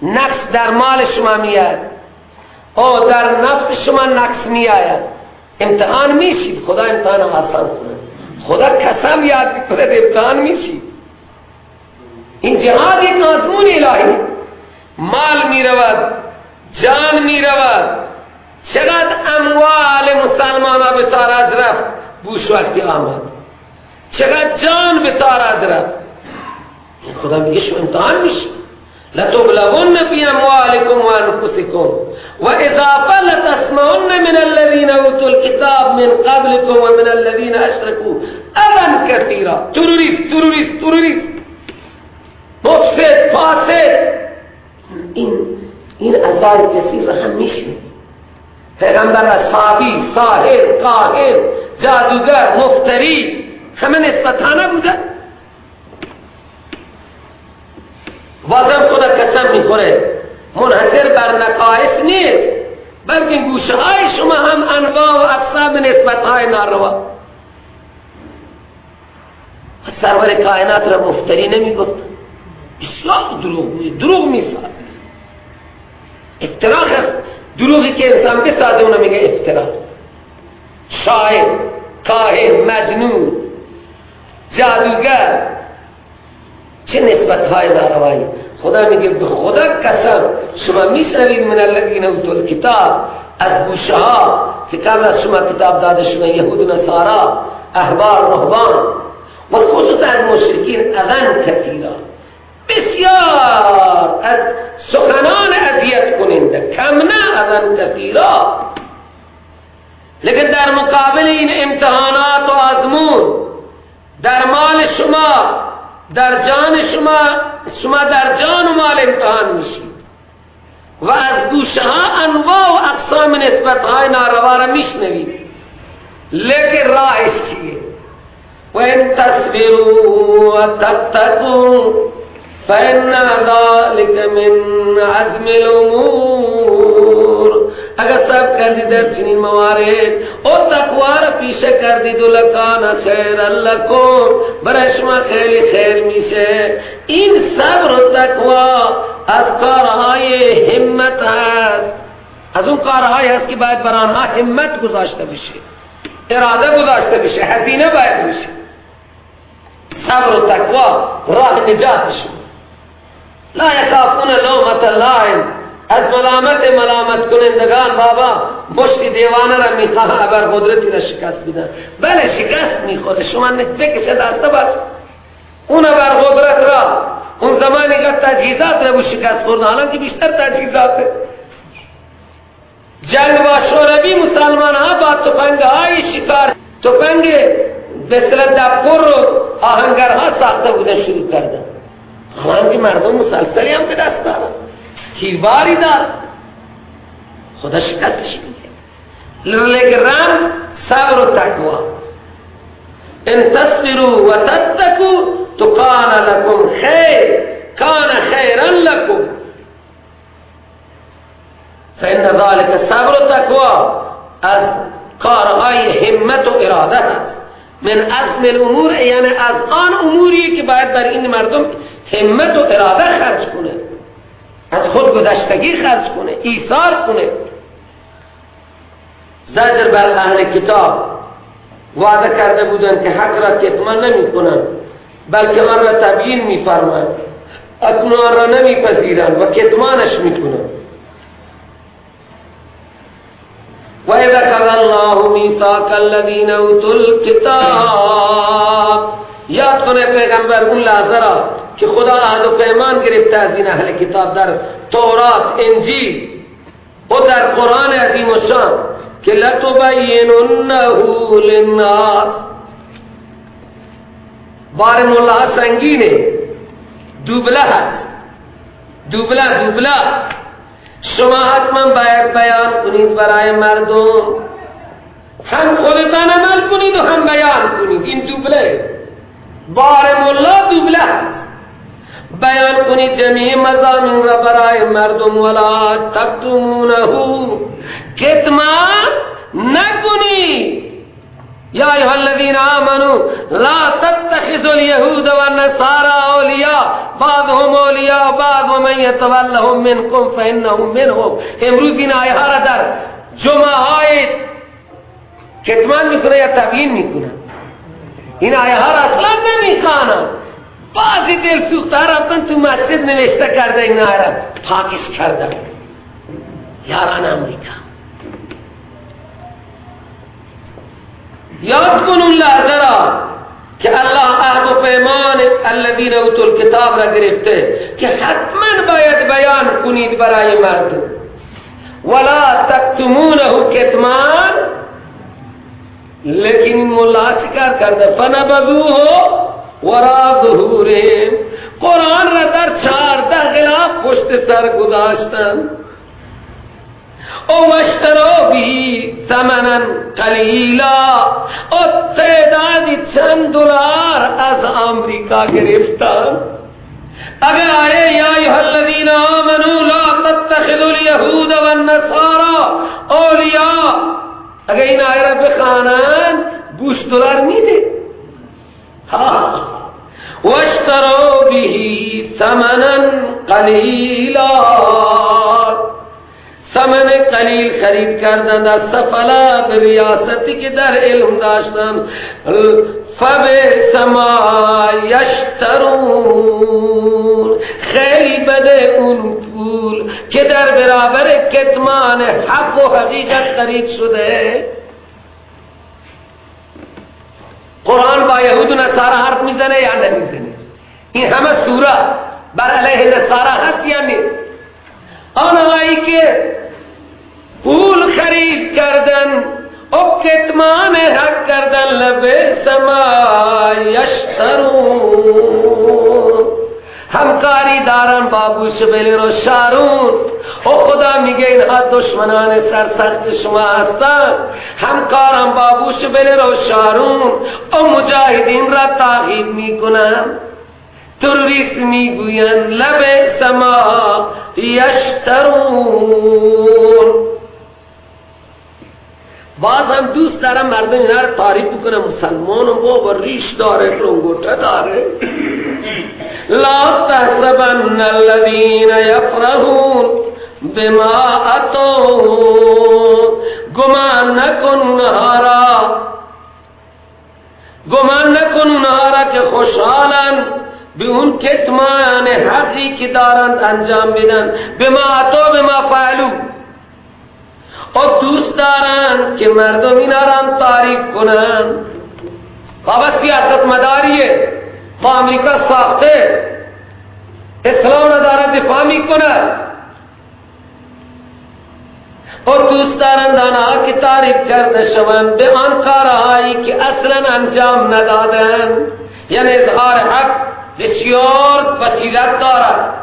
[SPEAKER 1] نقص در مال شما میاد، او در نفس شما نقص میآید، امتحان میشید. خدا امتحان آسان کنه، خدا قسم یاد میکنه امتحان میشید. این جهاد یک آزمون الهی. مال می رود، جان می رود. چقدر اموال مسلمان ها به تاراج رفت بوش وقتی آمد، چقدر جان به تاراج رفت. خدا میگه شما امتحان میشی. لتبلون فی اموالکم و انفسکم و اضافه لتسمعن من الذین اوتوا الکتاب من قبلکم و من الذین اشرکوا اذى کثیرا. تروریست، تروریست، تروریست، مفسد، فاسد. این اذای کثیر را هم میشنه. پیغمبر اصحابی، ساحر، کاهن، جادوگر، مفتری، همه نسبتانه بوده. بازم خدا قسم میخوره، منحصر بر نقائص نیست، بلکه گوشه های شما هم انواع و اقسام نسبت های ناروا. سرور کائنات را مفتری نمی گفت، بسیار دروغ دروغ می سازه. افترا هست، دروغی که انسان بسازه اونو میگه افترا. شاعر، کاهن، مجنون، جادوگر، چه نسبت های ناروایی. خدا میگه به خدا قسم شما میشنوید من الذین اوتوا الکتاب، از گوشه ها که قبل از شما کتاب داده شده، یهود و نصارا، احبار، رهبان و خصوصا از مشرکین، اذن کثیرا، بسیار از سخنان اذیت کننده، کم نه، اذن کثیرا. لیکن در مقابل این امتحانات و آزمون در مال شما، در جان شما، شما در جان و مال امتحان میشید و از گوشه ها انواع و اقسام نسبت های ناروا را میشنوید. لیکن راهش چیه؟ و ان تصبروا و تتقوا فإن ذلك من عزم الامور. اگر صبر کردید در چنین موارد او تقوا را پیشه کردید و لکان خیر لکم، برای شما خیلی خیر میشه. این صبر و تقوا از کارهای همت هست، از اون کارهایی هست که باید بر آنها همت گذاشته بشه، اراده گذاشته بشه، هزینه باید بشه. صبر و تقوا راه نجات شما. لا یخافون لومة لائم، از ملامت ملامت کنندگان. بابا مشت دیوانه را میخواه ابر قدرتی را شکست بدن، بله شکست میخوره، شما بکشه دسته باش اون ابر قدرت را. اون زمانی که تجهیزات را شکست خورد، حالا که بیشتر تجهیزاته. جنگ با شوروی مسلمان ها با تفنگ های شکار، تفنگ مثل دبقر و آهنگرها ساخته بودن شروع کردن. حالا که مردم مسلسلی هم به دست دارن، تیرباری دارن، خدا شکستش میده. لیکن رم صبر و تقوا. ان تصبروا و تتقوا تو کان لکم خیر، کان خیرا لکم. فإن ذلك صبر و تقوا از کارهای همت و اراده هست. من عزم الامور، یعنی از آن اموری که باید بر این مردم همت و اراده خرج کنه، از خود گذشتگی خرج کنه، ایثار کنه. زجر بر اهل کتاب، وعده کرده بودند که حق را کتمان نمی کنند بلکه آن را تبیین می فرمایند، اکنون آن را نمی پذیرند و کتمانش می کنند. و اذا اخذ الله میثاق الذین اوتوا الکتاب، یاد کنه پیغمبر اون لحظه را که خدا عهد و پیمان گرفته از این اهل کتاب در تورات، انجیل و در قرآن عظیم الشان که لتبیننه للناس. بار مولا سنگینه، دوبله هست، دوبله دوبله. شما حتما باید بیان کنید برای مردم، هم خودتان عمل کنید و هم بیان کنید. این دوبله، بار مولا دوبله هست. بیان کنید جمیع مضامین را برای مردم، ولا تکتمونه، کتمان نکنید. یا ایها الذین آمنوا لا تتخذوا اليهود والنصارى اولیاء بعضهم اولیاء بعض ومن يتولهم منکم فانهم منهم. امروز این آیه ها را در جمعه های کتمان میکنه یا تبیین میکنه، این آیه ها را اصلا نمیخوانند. بعضی دل سوخته رفتن تو مسجد نوشته کرده این آیه را پاکش کرده، یاران امریکا. یاد کن اون لحظه را که الله عهد و پیمان الذین اوتوا الکتاب را گرفته که حتما باید بیان کنید برای مردم، ولا تکتمونه کتمان. لیکن این ملا چیکار کرده؟ فنبذوه وراء ظهورهم، قرآن را در 14 غلاف پشت سر گذاشتن. او اشتروا به ثمنا قلیلا، او تعدادی چند دلار از آمریکا گرفتن. اگر آئے یا ایھا الذین آمنوا لا تتخذوا اليهود والنصارى اولیاء. اگر این آیه را بخوانند بوش دلار میده. ها واشتروا به ثمنا قلیلا، ثمن قلیل خرید کردند از سفلا به ریاستی که در علم داشتند. فبئس ما یشترون، خیلی بده اون پول که در برابر کتمان حق و حقیقت خرید شده. قرآن با یهود و نصارا حرف میزنه یا نمیزنه؟ این همه سوره بر علیه نصارا هست یا نیست؟ آنهایی که پول خرید کردن و کتمان حق کردن، لبئس ما یشترون، همکاری دارن با بوش بلیر و شارون. و خدا میگه اینها دشمنان سرسخت شما هستند، همکاران با بوش بلیر و شارون و مجاهدین را تعقیب میکنن، تروریست میگوین. لبئس ما یشترون. باز هم دوست دارم مردم اینا رو تعریف بکنم، مسلمانم بابا ریش داره، لنگوته داره. لا تحسبن الذين يفرحون بما اتوا، گمان نکن اونها، گمان نکن اونها را که خوشحالن به اون کتمان حقی که دارند انجام بدن. بما اتوا بما فعلوا، و دوست دارند که مردم اینا را هم تعریف کنند. بابا سیاست مداریه، با امریکا ساخته، اسلام را دارد دفاع میکند. و دوست دارند آنها که تعریف کرده شوند به آن کارهایی که اصلا انجام ندادند. یعنی اظهار حق بسیار فضیلت دارد.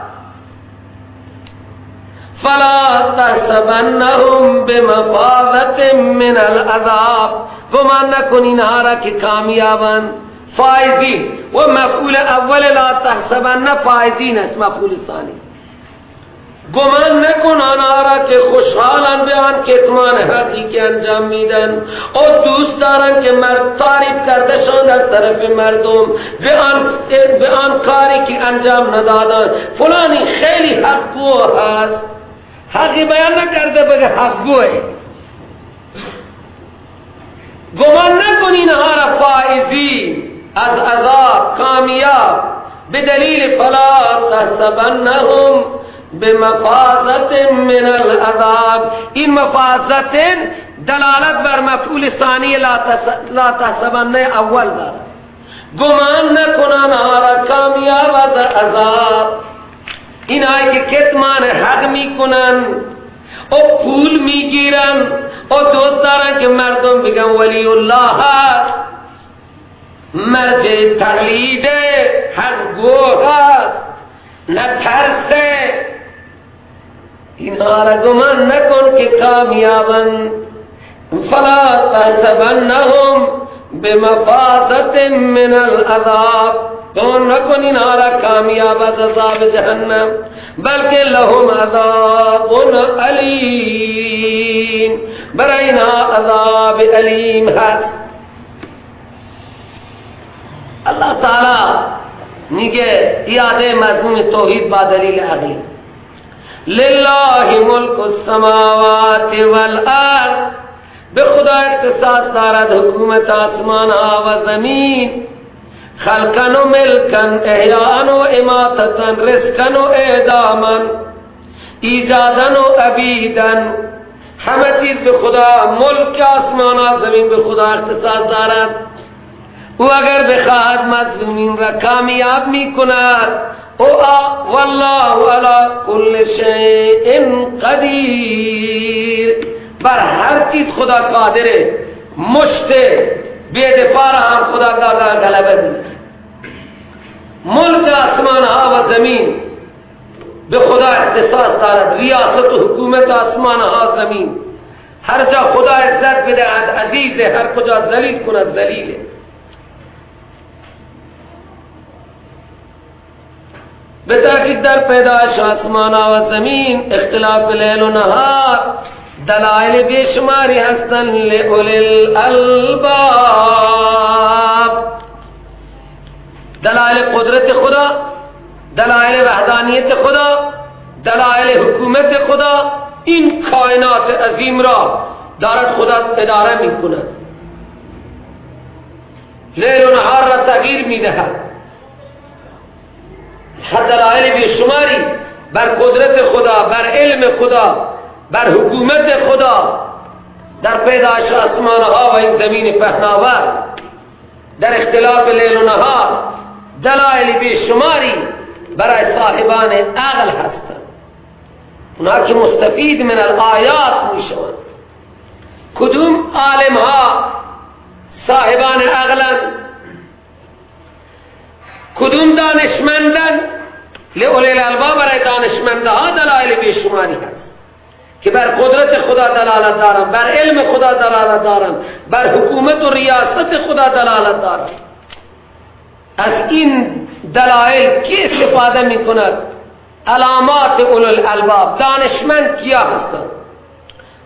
[SPEAKER 1] فلا تحسبنهم بمفازة من العذاب، گمان نکن اینها را که کامیابند، فائزین. و مفعول اول لا تحسبن فائزین است، مفعول ثانی. گمان نکن آنها را که خوشحالن به آن کتمان حقی که انجام میدن و دوست دارن که مرد تعریف کرده شوند از طرف مردم به آن کاری که انجام ندادن. فلانی خیلی حقگو هست، حقی بیان نکرده بگه حقگوه. گمان نکن اینها را فائزین از عذاب، کامیاب، به دلیل فلا تحسبنهم بمفازة من العذاب. این مفازة دلالت بر مفعول ثانی لا تحسبن اول دارد. گمان نکن آنها را کامیاب از عذاب. اینهایی که کتمان حق میکنن و پول میگیرن و دوست دارن که مردم بگن ولی الله هست، مرجع تقلید حق گو هست، نترسه، اینها را گمان نکن که کامیابن. فلا تحسبنهم بمفازة من العذاب، گمان نکن اینها را کامیاب از عذاب جهنم، بلکه لهم عذاب علیم، برای اینها عذاب علیم هست. اللہ تعالی میگه یاد مضمون توحید با دلیل عقلی، لله ملک السماوات والارض، به خدا اختصاص دارد حکومت آسمان ها و زمین، خلقا و ملکا، احیاء و اماتتا، رزقا و اعداما، ایجادا و ابیدا، همه چیز به خدا، ملک آسمان و زمین به خدا اختصاص دارد. او اگر بخواهد مظلومین را کامیاب می کند. والله علی کل شیء قدیر، بر هر چیز خدا قادره، مشت بے دفاع را هم خدا کا غلبه میده. ملک آسمان ها و زمین به خدا اختصاص دارد، ریاست و حکومت آسمان ها زمین. هر جا خدا عزت بدهد عزیزه، هر کجا ذلیل کند ذلیله. به تحقیق در پیدایش آسمان و زمین، اختلاف لیل و نهار، دلائل بیشماری هستند لأولی الالباب. دلائل قدرت خدا، دلائل وحدانیت خدا، دلائل حکومت خدا، این کائنات عظیم را دارد خدا اداره میکند، لیل و نهار را تغییر میدهد. دلائل بیشماری بر قدرت خدا، بر علم خدا، بر حکومت خدا در پیدایش آسمانها و این زمین پهناور، در اختلاف لیل و نهار، دلائل بیشماری برای صاحبان عقل هستند، اونها که مستفید من الآیات میشوند. کدوم عالم ها صاحبان عقلند؟ کدوم دانشمندند؟ لأولی الالباب، برای دانشمندها دلائل بیشماری هست که بر قدرت خدا دلالت دارند، بر علم خدا دلالت دارند، بر حکومت و ریاست خدا دلالت دارند. از این دلائل کی استفاده میکند؟ علامات اولو الالباب. دانشمند کیا هستند؟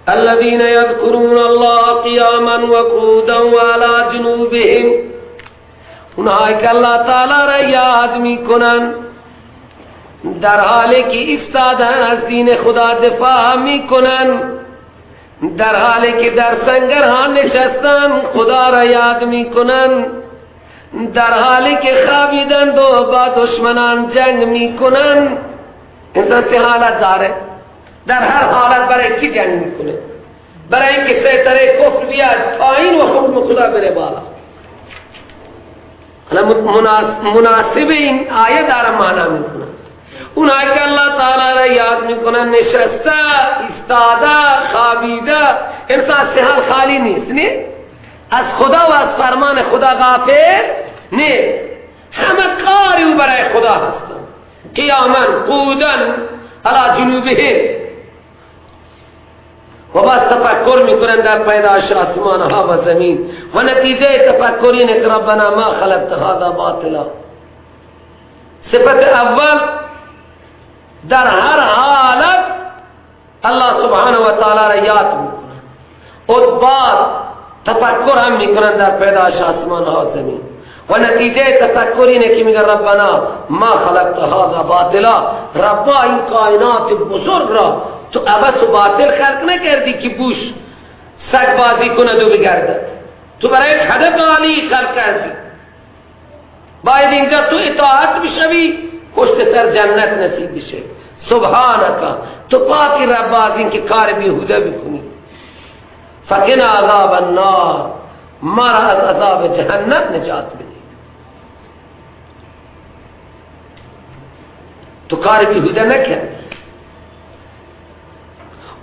[SPEAKER 1] الذين يذكرون الله قياما وقعودا وعلى جنوبهم، اونهایی که الله تعالی را یاد میکنن در حالی که ایستادن از دین خدا دفاع میکنن، در حالی که در سنگرها نشستن خدا را یاد میکنن، در حالی که خوابیدند و با دشمنان جنگ میکنن. انسان سه حالت داره، در هر حالت برای کی جنگ میکنه؟ برای اینکه سیطره کفر بیاد پایین و حکم خدا بره بالا. مناسب این آیه داره معنا میکنه. اونایی که الله تعالی را یاد میکنن نشسته، ایستاده، خوابیده، انسان سه حال خالی نیست، نه؟ از خدا و از فرمان خدا غافل نه، همه کاری او برای خدا هستن. قیاما قعودا علی جنوبهم، و باز تفکر میکنن در پیدایش آسمان ها و زمین، و نتیجه تفکر اینه که ربنا ما خلقت هذا باطلا. صفت اول در هر حالت الله سبحانه و تعالی را یاد میکنن، و بعد تفکر هم میکنن در پیدایش آسمان ها و زمین، و نتیجه تفکر اینه که میگه ربنا ما خلقت هذا باطلا، ربا این کائنات بزرگ را تو عبث و باطل خلق نکردی که بوش سگ بازی کند و بگردد، تو برای یک هدف عالی خلق کردی، باید اینجا تو اطاعت بشوی، پشت سر جنت نصیب بشه. سبحانک، تو پاکی رب از این که کار بیهوده بکنی. فقنا عذاب النار، ما را از عذاب جهنم نجات بده. تو کار بیهوده نکرد.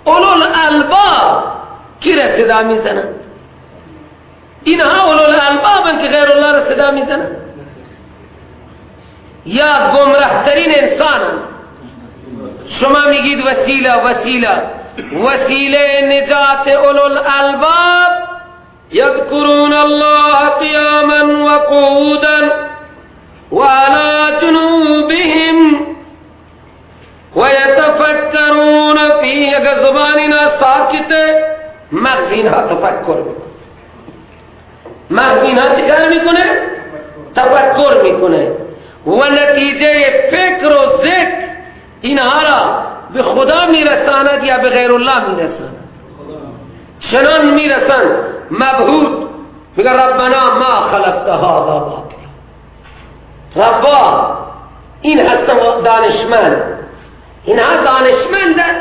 [SPEAKER 1] اولو الالباب کی را صدا میزنند؟ اینها اولو الالباب که غیر الله را صدا میزنند یا گمراه ترین انسانند. شما میگید وسیله وسیله، وسیله نجات اولو الالباب یذکرون الله قیاما وقعودا وعلى جنوبهم ویتفکرون فی. اگر زبان اینا ساکته، مغز اینها تفکر میکنه. مغز اینها چیکار میکنه؟ تفکر میکنه، و نتیجه فکر و ذکر اینها را به خدا میرساند یا به غیر الله میرساند. چنان میرسند مبهوت، میگه ربنا ما خلقت هذا باطلا. ربا این هستن دانشمند، اینها دانشمندن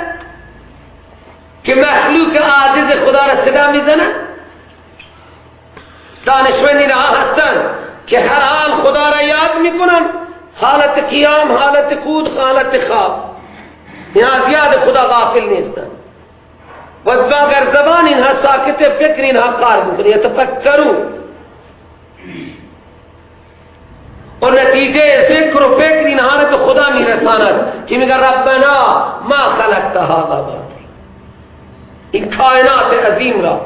[SPEAKER 1] که مخلوق عاجز خدا را صدا میزنن. دانشمند اینها هستن که هر حال خدا را یاد میکنن، حالت قیام، حالت قعود، حالت خواب، اینها از یاد خدا غافل نیستن. و اگر زبان اینها ساکت، فکر اینها کار میکنه، یتفکرون، و نتیجه ذکر و فکر اینها را به خدا میرساند که میگه ربنا ما خلقت هذا باطلا. این کائنات عظیم را،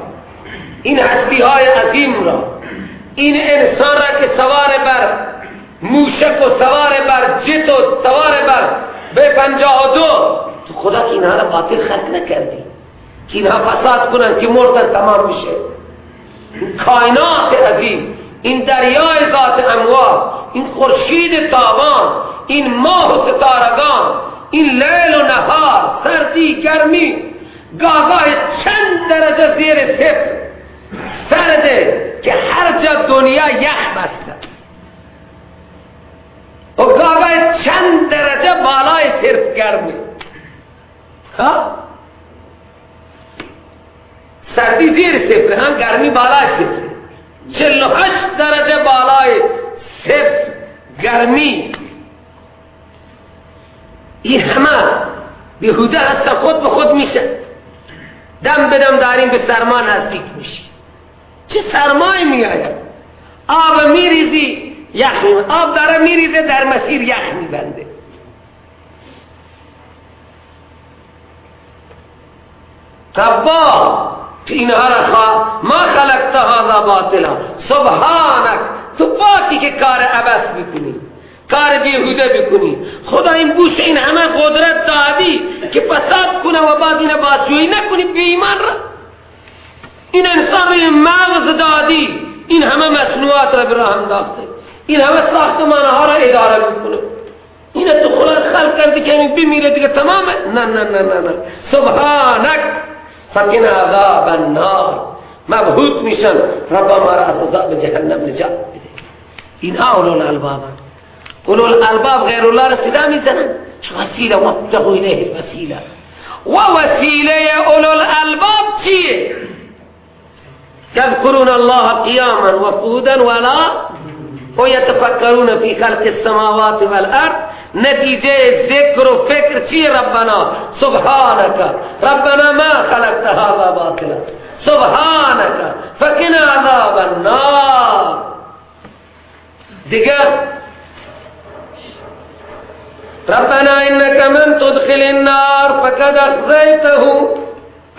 [SPEAKER 1] این هستی های عظیم را، این انسان را که سوار بر موشک و سوار بر جت و سوار بر ب-52، تو خدا که اینها را باطل خلق نکردی که اینها فساد کنن که مردن تمام میشه. این کائنات عظیم، این دریای ذات امواج، این خورشید تابان، این ماه و ستارگان، این لیل و نهار، سردی گرمی، گاگاه چند درجه زیر صفر سرده که هر جا دنیا یخ بسته و گاگاه چند درجه بالای صفر گرمی، ها سردی زیر صفر هم گرمی بالای صفر، 48 درجه بالای صفر گرمی. این همه بیهوده هست، خود به خود میشه. دم به دم داریم به سرما نزدیک میشی. چه سرمایی میآید، آب میریزی یخ میبنده، آب داره میریزه در مسیر یخ میبنده. ربا تو اینها را خواه ما خلقت هذا باطلا سبحانک، تو پاکی که کار عبث میکنی، کار بیهوده بکنی. خدا این بوش این همه قدرت دادی که فساد کنه و بعد این بازجویی نکنی بی ایمان را. این انسان این مغز دادی، این همه مصنوعات را به راه انداخته، این همه ساختمان ها را اداره میکنه، این تو خدا خلق کردی که همین بمیره دیگه تمامه. نه نه نه نه نه، سبحانک فقنا عذاب النار. مبهوت میشن، ربا ما را از عذاب جهنم نجات بده. اینها اولو الالباب، اولو الالباب غیر الله را صدا میزنن، وسیله وابتغوا الیه الوسیله. و وسیله اولو الالباب چیه؟ یذکرون الله قیاما و قعودا ولا و یتفکرون فی خلق السماوات والارض. نتیجه ذکر و فکر چیه؟ ربنا سبحانك ربنا ما خلقت هذا باطلا سبحانك فقنا عذاب النار. دیگر ربنا انك من تدخل النار فقد اخزیته.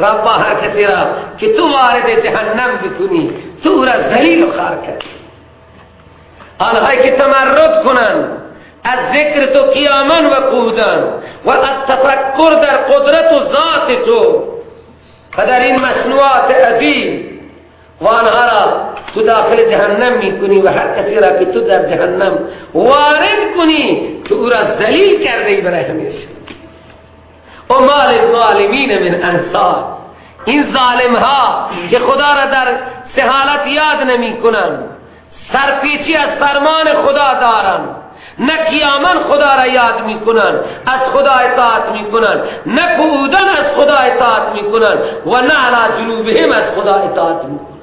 [SPEAKER 1] ربا هر کسی را که تو وارد جهنم بکنی تو را ذلیل و خوار کردی. آنهایی که تمرد کنند از ذکر تو قیاما و قعودا و از تفکر در قدرت و ذات تو و در این مصنوعات عظیم، و آنها را تو داخل جهنم میکنی و هر کسی را که تو در جهنم وارد کنی تو او را ذلیل کرده ای برای همیشه. و ما للظالمین من انصار. این ظالم ها که خدا را در سه حالت یاد نمی کنند، سرپیچی از فرمان خدا دارند، نه قیاما خدا را یاد میکنن، از خدا اطاعت میکنن، نه قعودا از خدا اطاعت میکنن و نه علی جنوبهم از خدا اطاعت میکنن.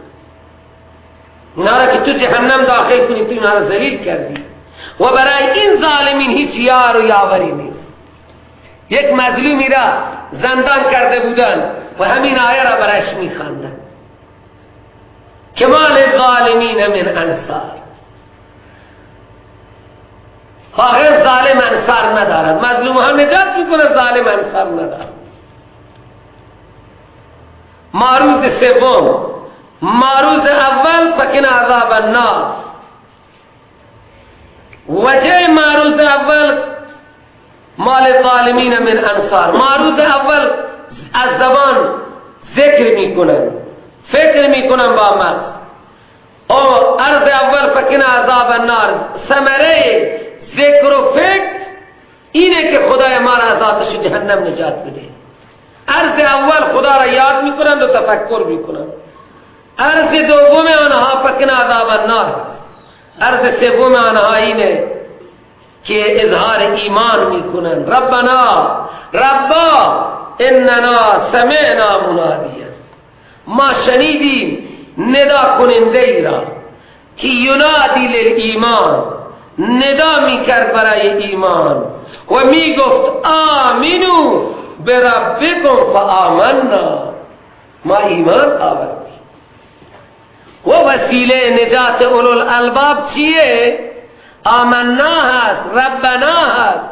[SPEAKER 1] اینا را که تو جهنم داخل کنی تو اینا را ذلیل کردی و برای این ظالمین هیچ یار و یاوری نیست. یک مظلومی را زندان کرده بودن و همین آیه را برایش میخواندن که ما للظالمین من انصار. آخر ظالم انصار ندارد، مظلوم ها نجات میکنه، ظالم انصار ندارد. معروض سوم، معروض اول فقنا عذاب النار. وجه معروض اول ما للظالمین من انصار. معروض اول از زبان ذکر میکنن، فکر میکنن با مغز. او عرض اول فقنا عذاب النار، ثمره ذکر و فکر اینه که خدای ما را از آتش جهنم نجات بده. عرض اول خدا را یاد میکنند و تفکر میکنند. عرض دوم آنها فقنا عذاب النار. عرض سوم آنها اینه که اظهار ایمان میکنند. ربنا ربا اننا سمعنا منادیا، ما شنیدیم ندا کننده ای را که ینادی للایمان، ندا میکرد برای ایمان و میگفت آمینو بربکم فآمنا، ما ایمان آوردیم. و وسیله نجات اولو الالباب چیه؟ آمنا هست، ربنا هست،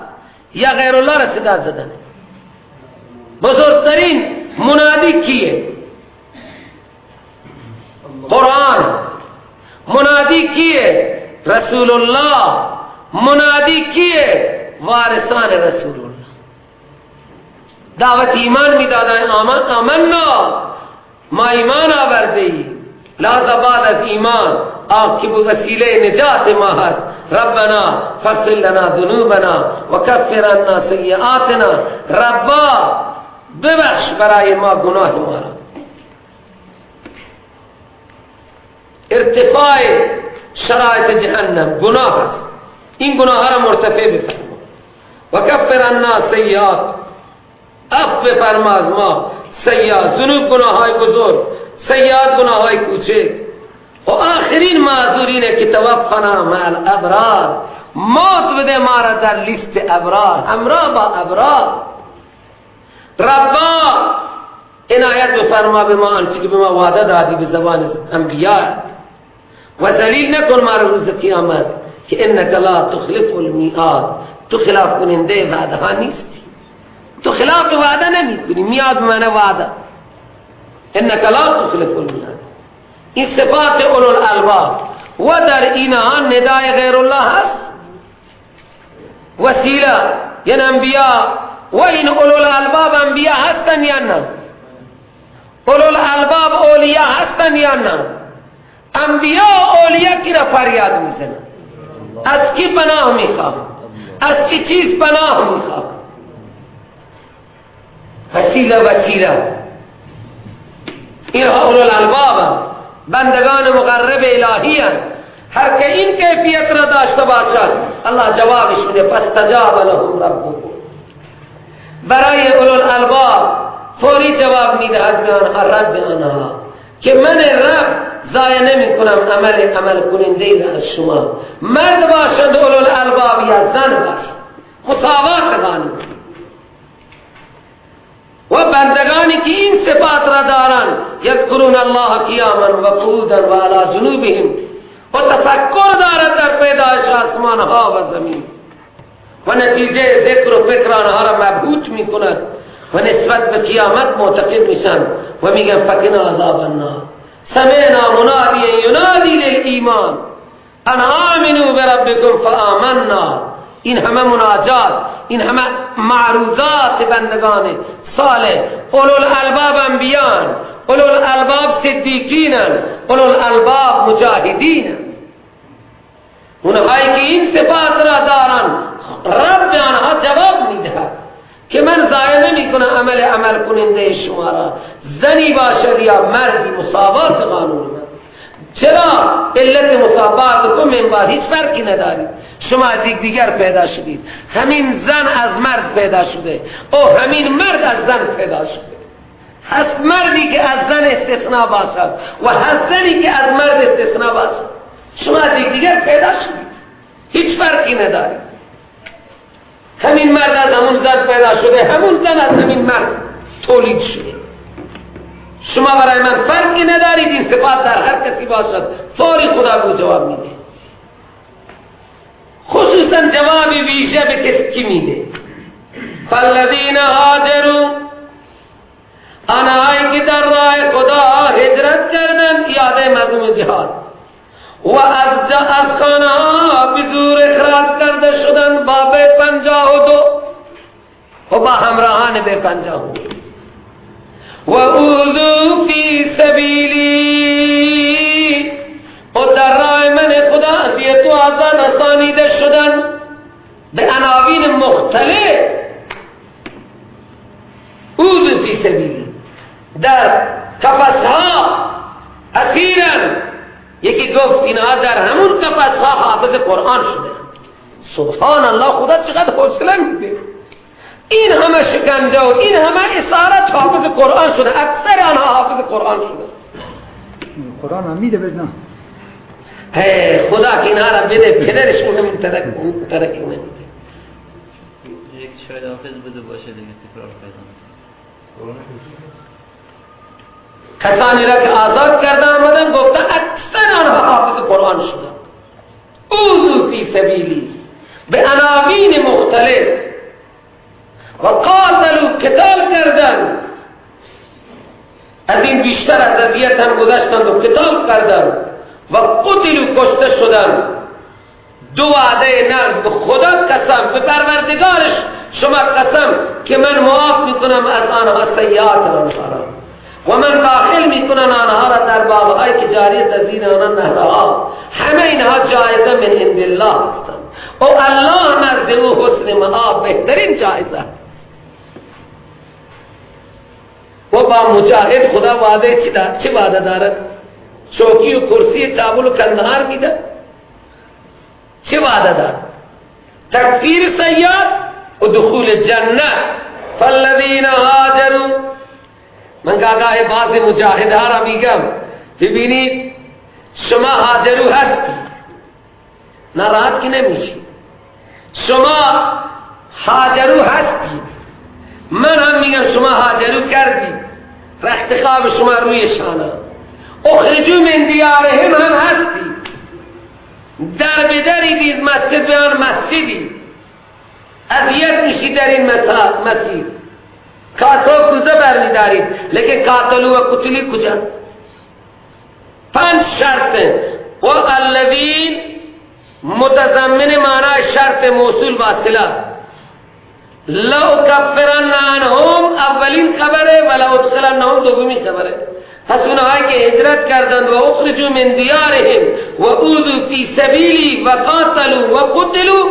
[SPEAKER 1] یا غیر الله را صدا زدن. بزرگترین منادی کیه؟ قرآن. منادی کیه؟ رسول الله. منادی کیه؟ وارثان رسول الله. دعوت ایمان میدادن، آمنا، ما ایمان آورده ایم. لذا بعد از ایمان آب که وسیله نجات ما هست، ربنا فاغفر لنا ذنوبنا و کفر عنا سیئاتنا، ربا ببخش برای ما گناه ما را. ارتفاع شرایط جهنم گناه است، این گناه را مرتفع بفرما. و کفر عنا سیئات، عفو بفرما از ما سیئات، ذنوب گناه های بزرگ، سیئات گناه های کوچک. و آخرین معذورینه که توفنا مع الابرار، موت بده ما را در لیست ابرار، همراه با ابرار. ربا عنایت بفرما به ما آنچه که به ما وعده دادی به زبان انبیاء، و ذلیل نکن ما را روز قیامت که انک لا تخلف المیعاد، تو خلاف کننده وعده ها نیستی، تو خلاف وعده نمی کنی. میعاد معنی وعده، انک لا تخلف المیعاد. این صفات اولو الالباب. و در اینها ندای غیر الله هست، وسیله یعنی انبیاء. و این اولو الالباب انبیاء هستن یا نه؟ اولو الالباب اولیاء هستن یا نه؟ انبیاء اولیاء کی را فریاد میزنن؟ از کی پناه میخواه؟ از چی چیز پناه میخواه؟ وسیله وسیله. اینها اولو الالباب بندگان مقرب الهی هستند. هر که این کیفیت را داشته باشد الله جوابش میده، فاستجاب لهم ربهم. برای اولو الالباب فوری جواب میدهد به آنها رب آنها که من رب ضایع نمی کنم عمل عمل کننده ای از شما، مرد باشند اولو الالباب یا زن باشند، مساوات قانون. و بندگانی که این صفات را دارند یذکرون الله قیاما و قعودا و علی جنوبهم، و تفکر دارد در پیدایش آسمان ها و زمین، و نتیجه ذکر و فکر آنها را مبهوت می کند و نسبت به قیامت معتقد میشن و میگن فقنا عذاب النار، سمعنا منادیا ینادی للایمان ان آمنوا بربکم فآمنا. این همه مناجات، این همه معروضات بندگان صالح، اولو الالباب انبیان، اولو الالباب صدیقین، اولو الالباب مجاهدین. اونهایی که این صفات را دارن رب آنها جواب میدهد که من ضایع نمی کنم عمل عمل کننده شما را، زنی باشد یا مردی، مساوات قانون من. چرا؟ علت مساوات کم این بار هیچ فرقی ندارید، شما از دیگر پیدا شدید، همین زن از مرد پیدا شده او همین مرد از زن پیدا شده. هست مردی که از زن استثناء باشد و هست زنی که از مرد استثناء باشد. شما از دیگر پیدا شدید، هیچ فرقی ندارید. همین مرد از همون زن پیدا شده، همون زن از همین مرد تولید شده. شما برای من فرقی ندارید. این صفات در هر کسی باشد فوری خدا به جواب میده، خصوصا جواب ویژه به کسی میده. فالذین هاجروا، آنهایی که در راه خدا هجرت کردند، یاد مظلوم جهاد، و از خانه ها به زور اخراج کرده شدند با به 52 و با همراهان به 52، و اوذوا فی سبیلی، و در راه من خدا اذیت و آزار رسانیده شدند به عناوین مختلف. اوذوا فی سبیلی، در قفس‌ها اسیرن. یکی گفت اینها در همون قفس‌ها حافظ قرآن شده. سبحان الله، خدا چقدر حوصله میده. این همه شکنجه و این همه اسارت حافظ قرآن شده، اکثر آنها حافظ قرآن شده.
[SPEAKER 2] قرآن هم میده بزن.
[SPEAKER 1] خدا که اینها را بده، پدرش اون ترک نمیده.
[SPEAKER 3] یک شاید حافظ بوده باشه دیگه، تکرار پیدا
[SPEAKER 1] کسانی را که آزاد کرده آمدن گفتن اکثر آنها حافظ قرآن شدن. اوذوا فی سبیلی به عناوین مختلف، و قاتلوا، قتال کردن. از این بیشتر از اذیت هم گذشتند و قتال کردند، و قتلوا، کشته شدند. دو وعده نقد، به خدا قسم، به پروردگارش شما قسم که من معاف میکنم از آنها سیئات آنها را و من داخل میکنم آنها را در باغهایی که جاری در زیر آنها نهرها. همه اینها جایزه من عند الله هستند و الله نزد او حسن مآب بهترین جایزه. و با مجاهد خدا وعده چه وعده دارد؟ چوکی و کرسی کابل و کندهار میده؟ چه وعده دارد؟ تکفیر سیئات و دخول جنت. فالذین هاجروا، من گاگاه بعض مجاهدها را میگم ببینید شما هاجرو هستی، ناراحت که نمیشی، شما هاجرو هستی، من هم میگم شما هاجرو کردی، رخت خواب شما روی شانه، اخرجو من دیارهم هم هستی، در به دری دید مسجد به آن مسجدی، اذیت میشی در این مسجد، کاسو کوزه برمیدارید، لیکن قاتلو و قتلی کجا؟ 5 شرط و الذین متضمن معنی شرط موصول واصله، لو کفرن عنهم اولین خبره و لو ادخلنهم دومی خبره. پس اونهایی که هجرت کردند و اخرجوا من دیارهم و اوذوا فی سبیلی و قاتلوا و قتلوا،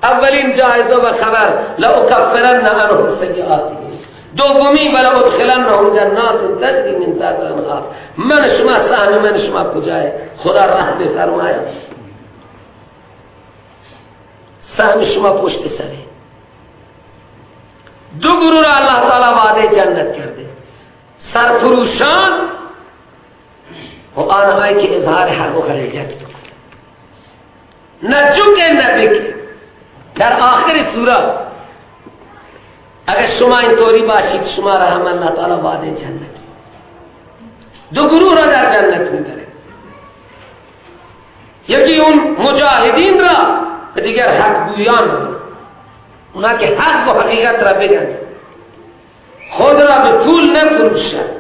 [SPEAKER 1] اولین جایزه و خبر لو کفرن عنهم سیئاتهم، دومی ولا ادخلنهم جنات تجری من تحتها الانهار. من شما سهم من شما کجای؟ خدا رحم فرماید سهم شما پشت سره. دو گروه را الله تعالی وعده جنت کرده، سرفروشان و آنهایی که اظهار حق و حقیقت بکنند، نه جوکه نه بکه. در آخر سوره اگر شما اینطوری باشید شما را هم الله تعالی وعده جنت، دو گروه را در جنت میبره، یکی اون مجاهدین را و دیگر حق گویان را، اونا که حق و حقیقت را بگن، خود را به پول نفروشند،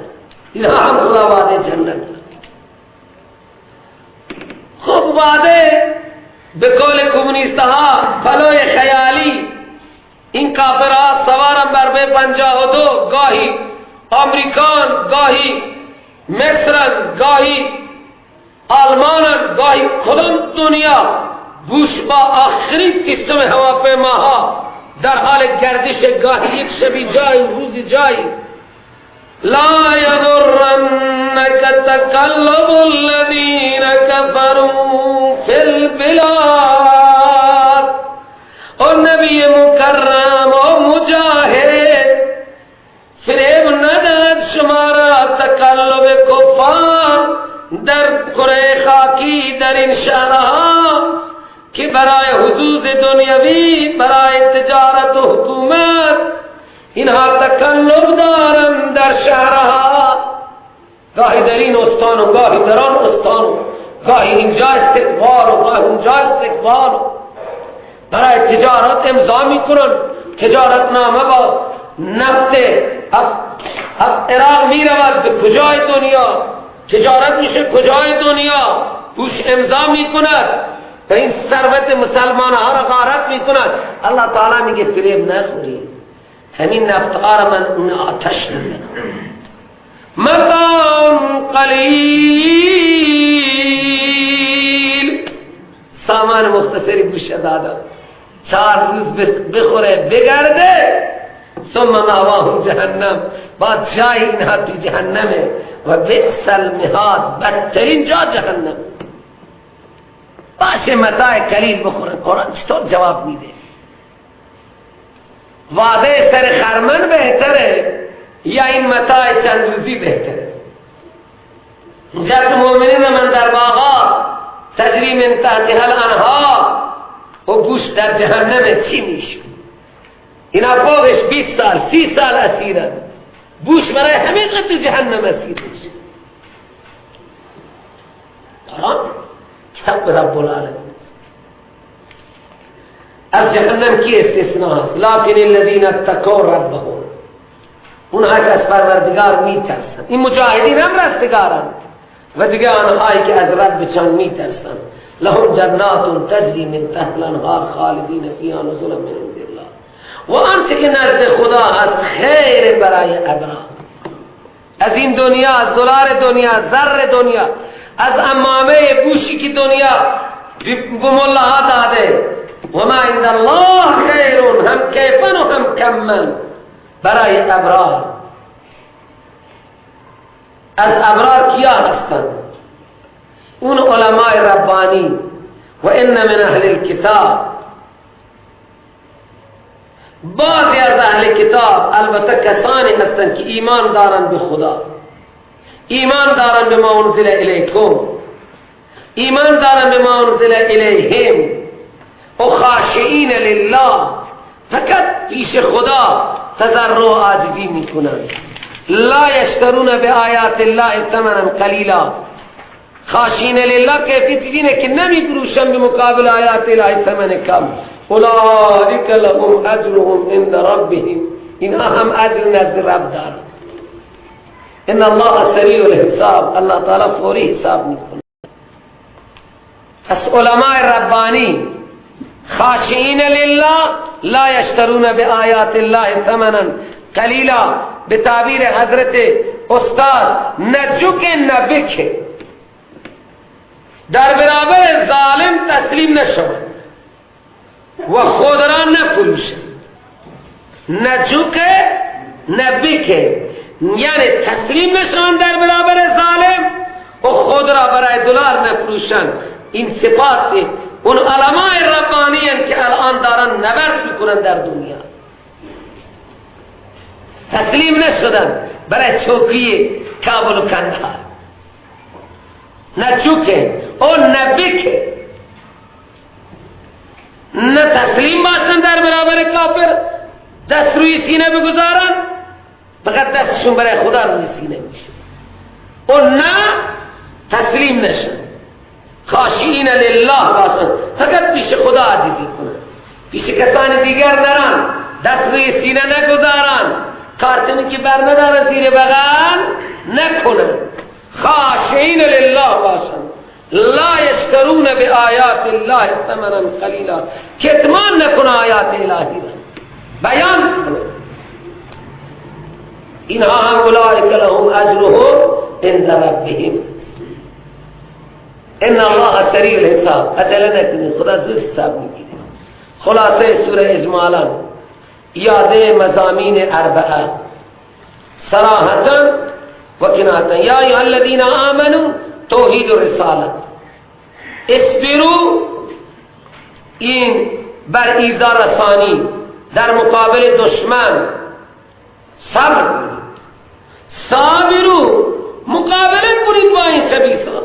[SPEAKER 1] اینها هم خدا وعده جنت. خب وعده به قول کمونیست ها پلوی خیالی، این کافرها سوارم بر به 52، گاهی آمریکان، گاهی مصرن، گاهی آلمانن، گاهی کدام دنیا، بوش با آخرین سیستم هواپیماها در حال گردش، گاهی یک شبی جای روزی جای. لا یغرنک تقلب الذین کفروا فی البلاد. او نبی مکرم و مجاهد، فریب ندهد شما را تقلب کفار در کره خاکی، در این شهرها که برای حظوظ دنیوی، برای تجارت و حکومت اینها تقلب دارند در شهرها، گاهی در این استان و گاهی در آن استان، گاهی اینجا استقبال و گاهی اونجا استقبال. برای تجارت امضا میکنن، تجارت نامه با نفت از عراق میرود به کجای دنیا، تجارت میشه کجای دنیا، بوش امضا میکند و این ثروت مسلمان ها را غارت میکند. الله تعالی میگه فریب نخوری، همین نفت ها را من اون آتش نزنم. متاع قلیل، سامان مختصری بوش دادم، 4 روز بخوره بگرده، ثم مأواهم جهنم، بعد جای اینها تو جهنمه و بئس المهاد، بدترین جا جهنم. باشه متاع قلیل بخورن. قرآن چطور جواب میده؟ وعده سر خرمن بهتره یا این متاع چند روزی بهتره؟ جد مؤمنین من در باغات تجری من تحتها الانهار و بوش در جهنم چی میشه؟ اینا فوقش 20 سال 30 سال اسیرن، بوش برای همه قد جهنم اسیر میشه. قرآن کتاب رب العالمین از جهنم کی استثناء هست؟ لکن الذین اتقوا ربهم، اونها که از پروردگار میترسن. این مجاهدین هم رستگارند و دیگه آنهایی که از ربشان میترسن. لهم جنات تجری من تحت الانهار خالدین فیها نزلا من عند الله. و آنچه که نزد خدا از خیر برای ابرار، از این دنیا، از دلار دنیا، از زر دنیا، از امامه بوشی که دنیا به ملاها داده، و ما عند الله خیر، هم کیفن و هم کمن، برای ابرار. از ابرار کیا هستند؟ اون علماء ربانی. و ان من اهل الكتاب، بعضی از اهل کتاب البته کسانی هستند که ایمان دارند به خدا، ایمان دارند به ما انزل الیکم، ایمان دارند به ما انزل الیهم، و خاشعین لله، فقط پیش خدا تضرع و عاجزی میکنند. لا یشترون بآیات الله ثمنا قلیلا. خاشعین لله کیفیت اینه که نمیفروشن به مقابل آیات الهی ثمن کم. اولئک لهم اجرهم عند ربهم، اینها هم اجر نزد رب دارن. ان الله سریع الحساب، الله تعالی فوری حساب میکنه. پس علماء ربانی خاشعین لله لا یشترون بآیات الله ثمنا قلیلا، به تعبیر حضرت استاد نه جوکه نه بکه، در برابر ظالم تسلیم نشود و خود را نفروشه، نه جوکه نه بکه، یعنی تسلیم نشوند در برابر ظالم و خود را برای دلار نفروشند. این صفات اون علماء ربانی هستند که الان دارن نبرد میکنن در دنیا، تسلیم نشدن برای چوکی کابل و کندهار، نه چوکه او نه بکه، نه تسلیم باشن در برابر کافر، دست روی سینه بگذارن، فقط دستشون برای خدا روی سینه میشه، او نه تسلیم نشن، خاشعین لله باشن، فقط پیش خدا عاجزی کنن، پیش کسان دیگر نرن، دست روی سینه نگذارن، کارتنی که بر ندارن زیر بغل نکنن، خاشعین لله باشن. لا یشترون بآیات الله ثمنا قلیلا، کتمان نکنه آیات الهی را، بیان کنه. اینها هم اولئک لهم اجرهم عند ربهم ان الله سریع الحساب. عجله نکنید، خدا زود حساب میگیره. خلاصه سوره اجمالا یاد مضامین اربعه صراحتا و کنایتا. یا ایها الذین آمنوا، توحید و رسالت، اصبروا، این بر ایذا رسانی در مقابل دشمن صبر کنید، صابروا، مقابله کنید با این خبیثان،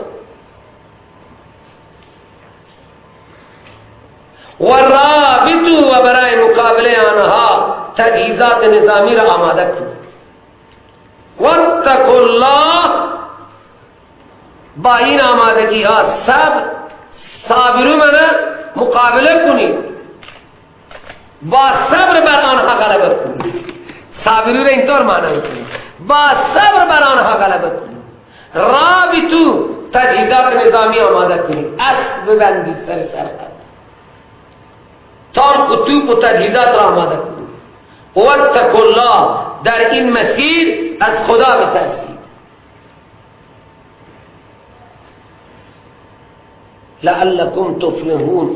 [SPEAKER 1] و رابطوا، و برای مقابله آنها تجهیزات نظامی را آماده کنید. واتقوا الله، با این آمادگی ها صبر، صابرو منه مقابله کنید، با صبر بر آنها غلبه کنید. صابرو را اینطور معنی کنید، با صبر بر آنها غلبه کنید. رابطو، تجهیزات نظامی آماده کنید، اسب ببندید سر سرحد، تانک و توپ و تجهیزات را آماده کنید. واتقوا الله، در این مسیر از خدا بترسید. لعلکم تفلحون،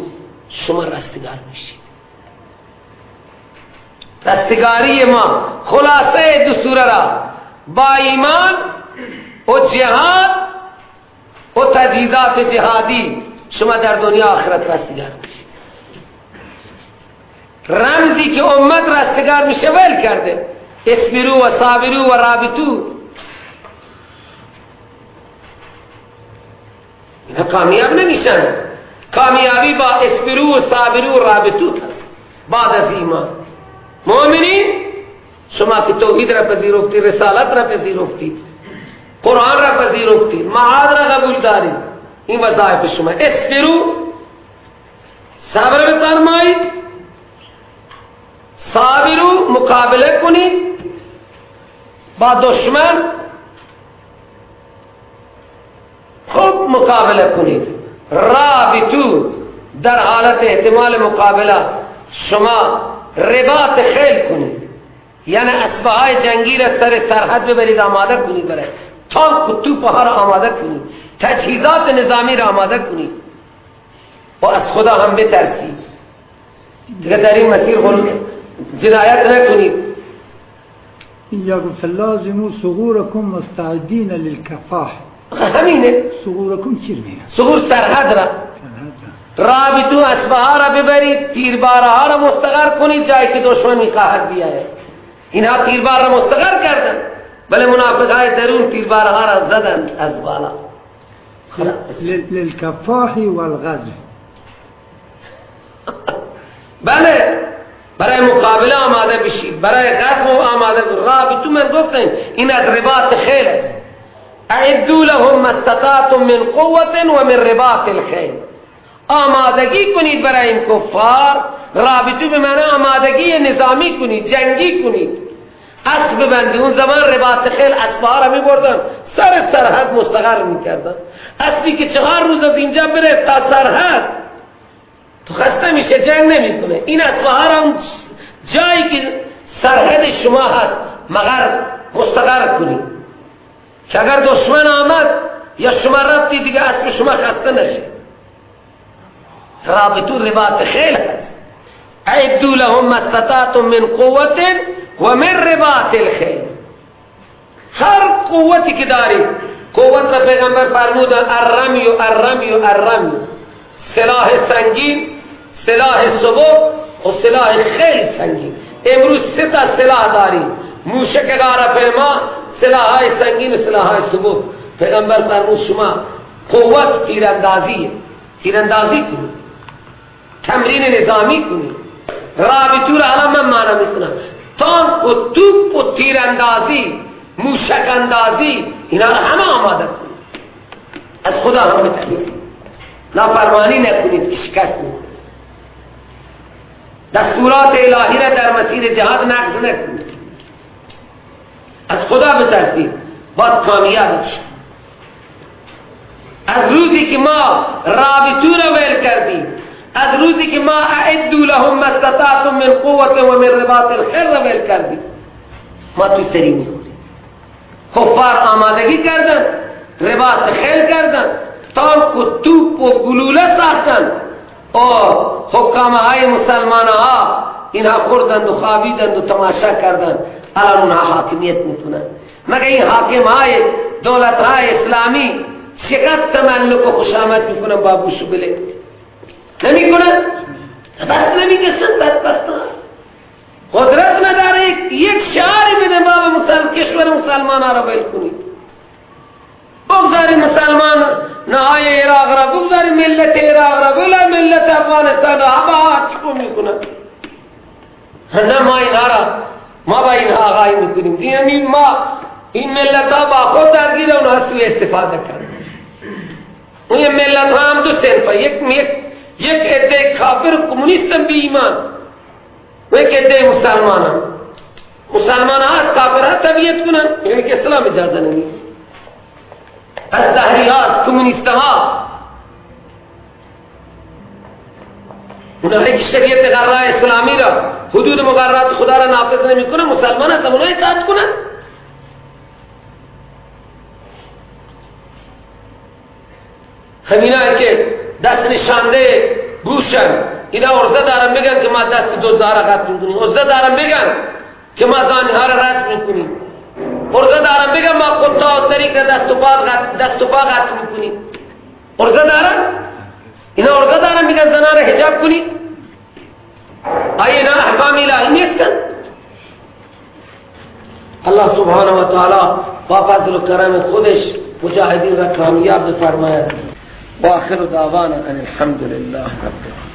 [SPEAKER 1] شما رستگار میشید. رستگاری ما خلاصه دو سوره را با ایمان و جهاد و تجهیزات جهادی شما در دنیا آخرت رستگار میشید. رمزی که امت رستگار میشه ول کرده، اصبرو و صابرو و رابطو، اینا کامیاب نمیشن. کامیابی با اصبرو و صابرو و رابطو هست بعد از ایمان. مؤمنین شما که توحید را پذیرفتی، رسالت را پذیرفتی، قرآن را پذیرفتی، معاد را قبول دارید، این وظایف شما. اصبرو، صبر بفرمایید، صابرو، مقابله کنید با دشمن، خوب مقابله کنید. رابطو در حالت احتمال مقابله شما رباط خیل کنید، یعنی اسبهای جنگی را سر سرحد ببرید آماده کنید، برای تانک و توپ ها را آماده کنید، تجهیزات نظامی را آماده کنید و از خدا هم بترسید، دیگه در این مسیر جنایت نکنید.
[SPEAKER 2] اینجا گفت لازم ثغورکم مستعدین للکفاح.
[SPEAKER 1] همینه
[SPEAKER 2] ثغورکم چی میگه؟
[SPEAKER 1] ثغور سرحد را، رابطو اسبها را ببرید، تیربارها را مستقر کنید جایی که دشمن میخواهد بیاید. اینها تیربار را مستقر کردن، بله منافقهای درون تیربارها را زدند از بالا.
[SPEAKER 2] للکفاح والغزو.
[SPEAKER 1] بله برای مقابله آماده بشید، برای غزو آماده. رابطو من گفتم این از رباط خیل است. اعدوا لهم ما استطعتم من قوة و من رباط الخیل. آمادگی کنید برای این کفار. رابطو به معنی آمادگی نظامی کنید، جنگی کنید، اسب ببندید. اون زمان رباط خیل اسبها را میبردن سر سرحد مستقر میکردن. اسبی که 4 روز از اینجا بره تا سرحد تو خسته میشه، جنگ نمیکنه. این اسبها را اون جایی که سرحد شما هست مگر مستقر کنید که اگر دشمن آمد یا شما رفتی دیگه اسب شما خسته نشه. رابطو رباط خیل هست. اعدوا لهم ما استطعتم من قوة و من رباط الخیل. هر قوتی که دارید، قوت را پیغمبر فرمودن الرمی الرمی الرمی، سلاح سنگین، سلاح سبک و سلاح خیلی سنگین. امروز 3 تا سلاح داریم، موشک غاره‌پیما، سلاح سنگین و سلاح سبک. پیغمبر فرمود شما قوت تیراندازیه، تیراندازی کنید، تمرین نظامی کنید. رابطو را الان من معنی میکنم، تانک و توپ و تیراندازی، موشک اندازی، اینا را همه آماده کنید. از خدا هم بترسید، نافرمانی نکنید که شکست میکنید. دستورات الهی را در مسیر جهاد نقض نکنید. از خدا بترسید، باید کامیاب شید. از روزی که ما رابطو را ول کردیم، از روزی که ما اعدوا لهم ما استطعتم من قوة و من رباط الخیل را ول کردیم، ما تو سری میخوریم. کفار آمادگی کردن، رباط خیل کردن، تانک و توپ و گلوله ساختن و حکام های مسلمان ها اینها خوردند و خوابیدند و تماشا کردند. الان اونها حاکمیت میکنند. مگر این حاکم های دولت های اسلامی چقدر تملک و خوشامد میکنن با بوش و بله؟ نمیکنن؟ بس نمیکشن. بدبخت ها قدرت نداره یک شعاری بده باب کشور مسلمان ها را ول کنید، بگذاری مسلمان نهای عراق را، بگذاری ملت عراق را، بلا ملت افغانستان را، همه چکو میکنن. نه ما اینها را، ما با اینها آقایی میکنیم. ما این ملت ها با خود درگیر، اونها سوء استفاده کردن. اون ملت ها هم 2 صنفه، یک عده کافر کمونیست بی ایمان و یک عده مسلمان هم. مسلمان ها از کافرها تبعیت کنن، یعنی که اسلام اجازه نمیده. از دهری ها، از کمونیست ها، اونهایی که شریعت غرای اسلامی را، حدود مقررات خدا را نافذ نمی کنن، مسلمان هستن، اونها اطاعت کنن. همینایی که دست نشانده بوشن، اینا عرضه دارن بگن که ما دست دزدها را قطع میکنیم، عرضه دارن بگن که ما زانیها را رد میکنیم، عرضه دارن بگن ما قطاع و طریق را دست و پا قطع میکنیم. عرضه دارن اینا، عرضه دارن بگن زنان را حجاب کنید. آیا اینا احکام الهی نیستن؟ الله سبحانه و تعالی با فضل و کرم خودش مجاهدین را کامیاب بفرماید. و آخر دعوانا ان الحمد لله رب العالمین.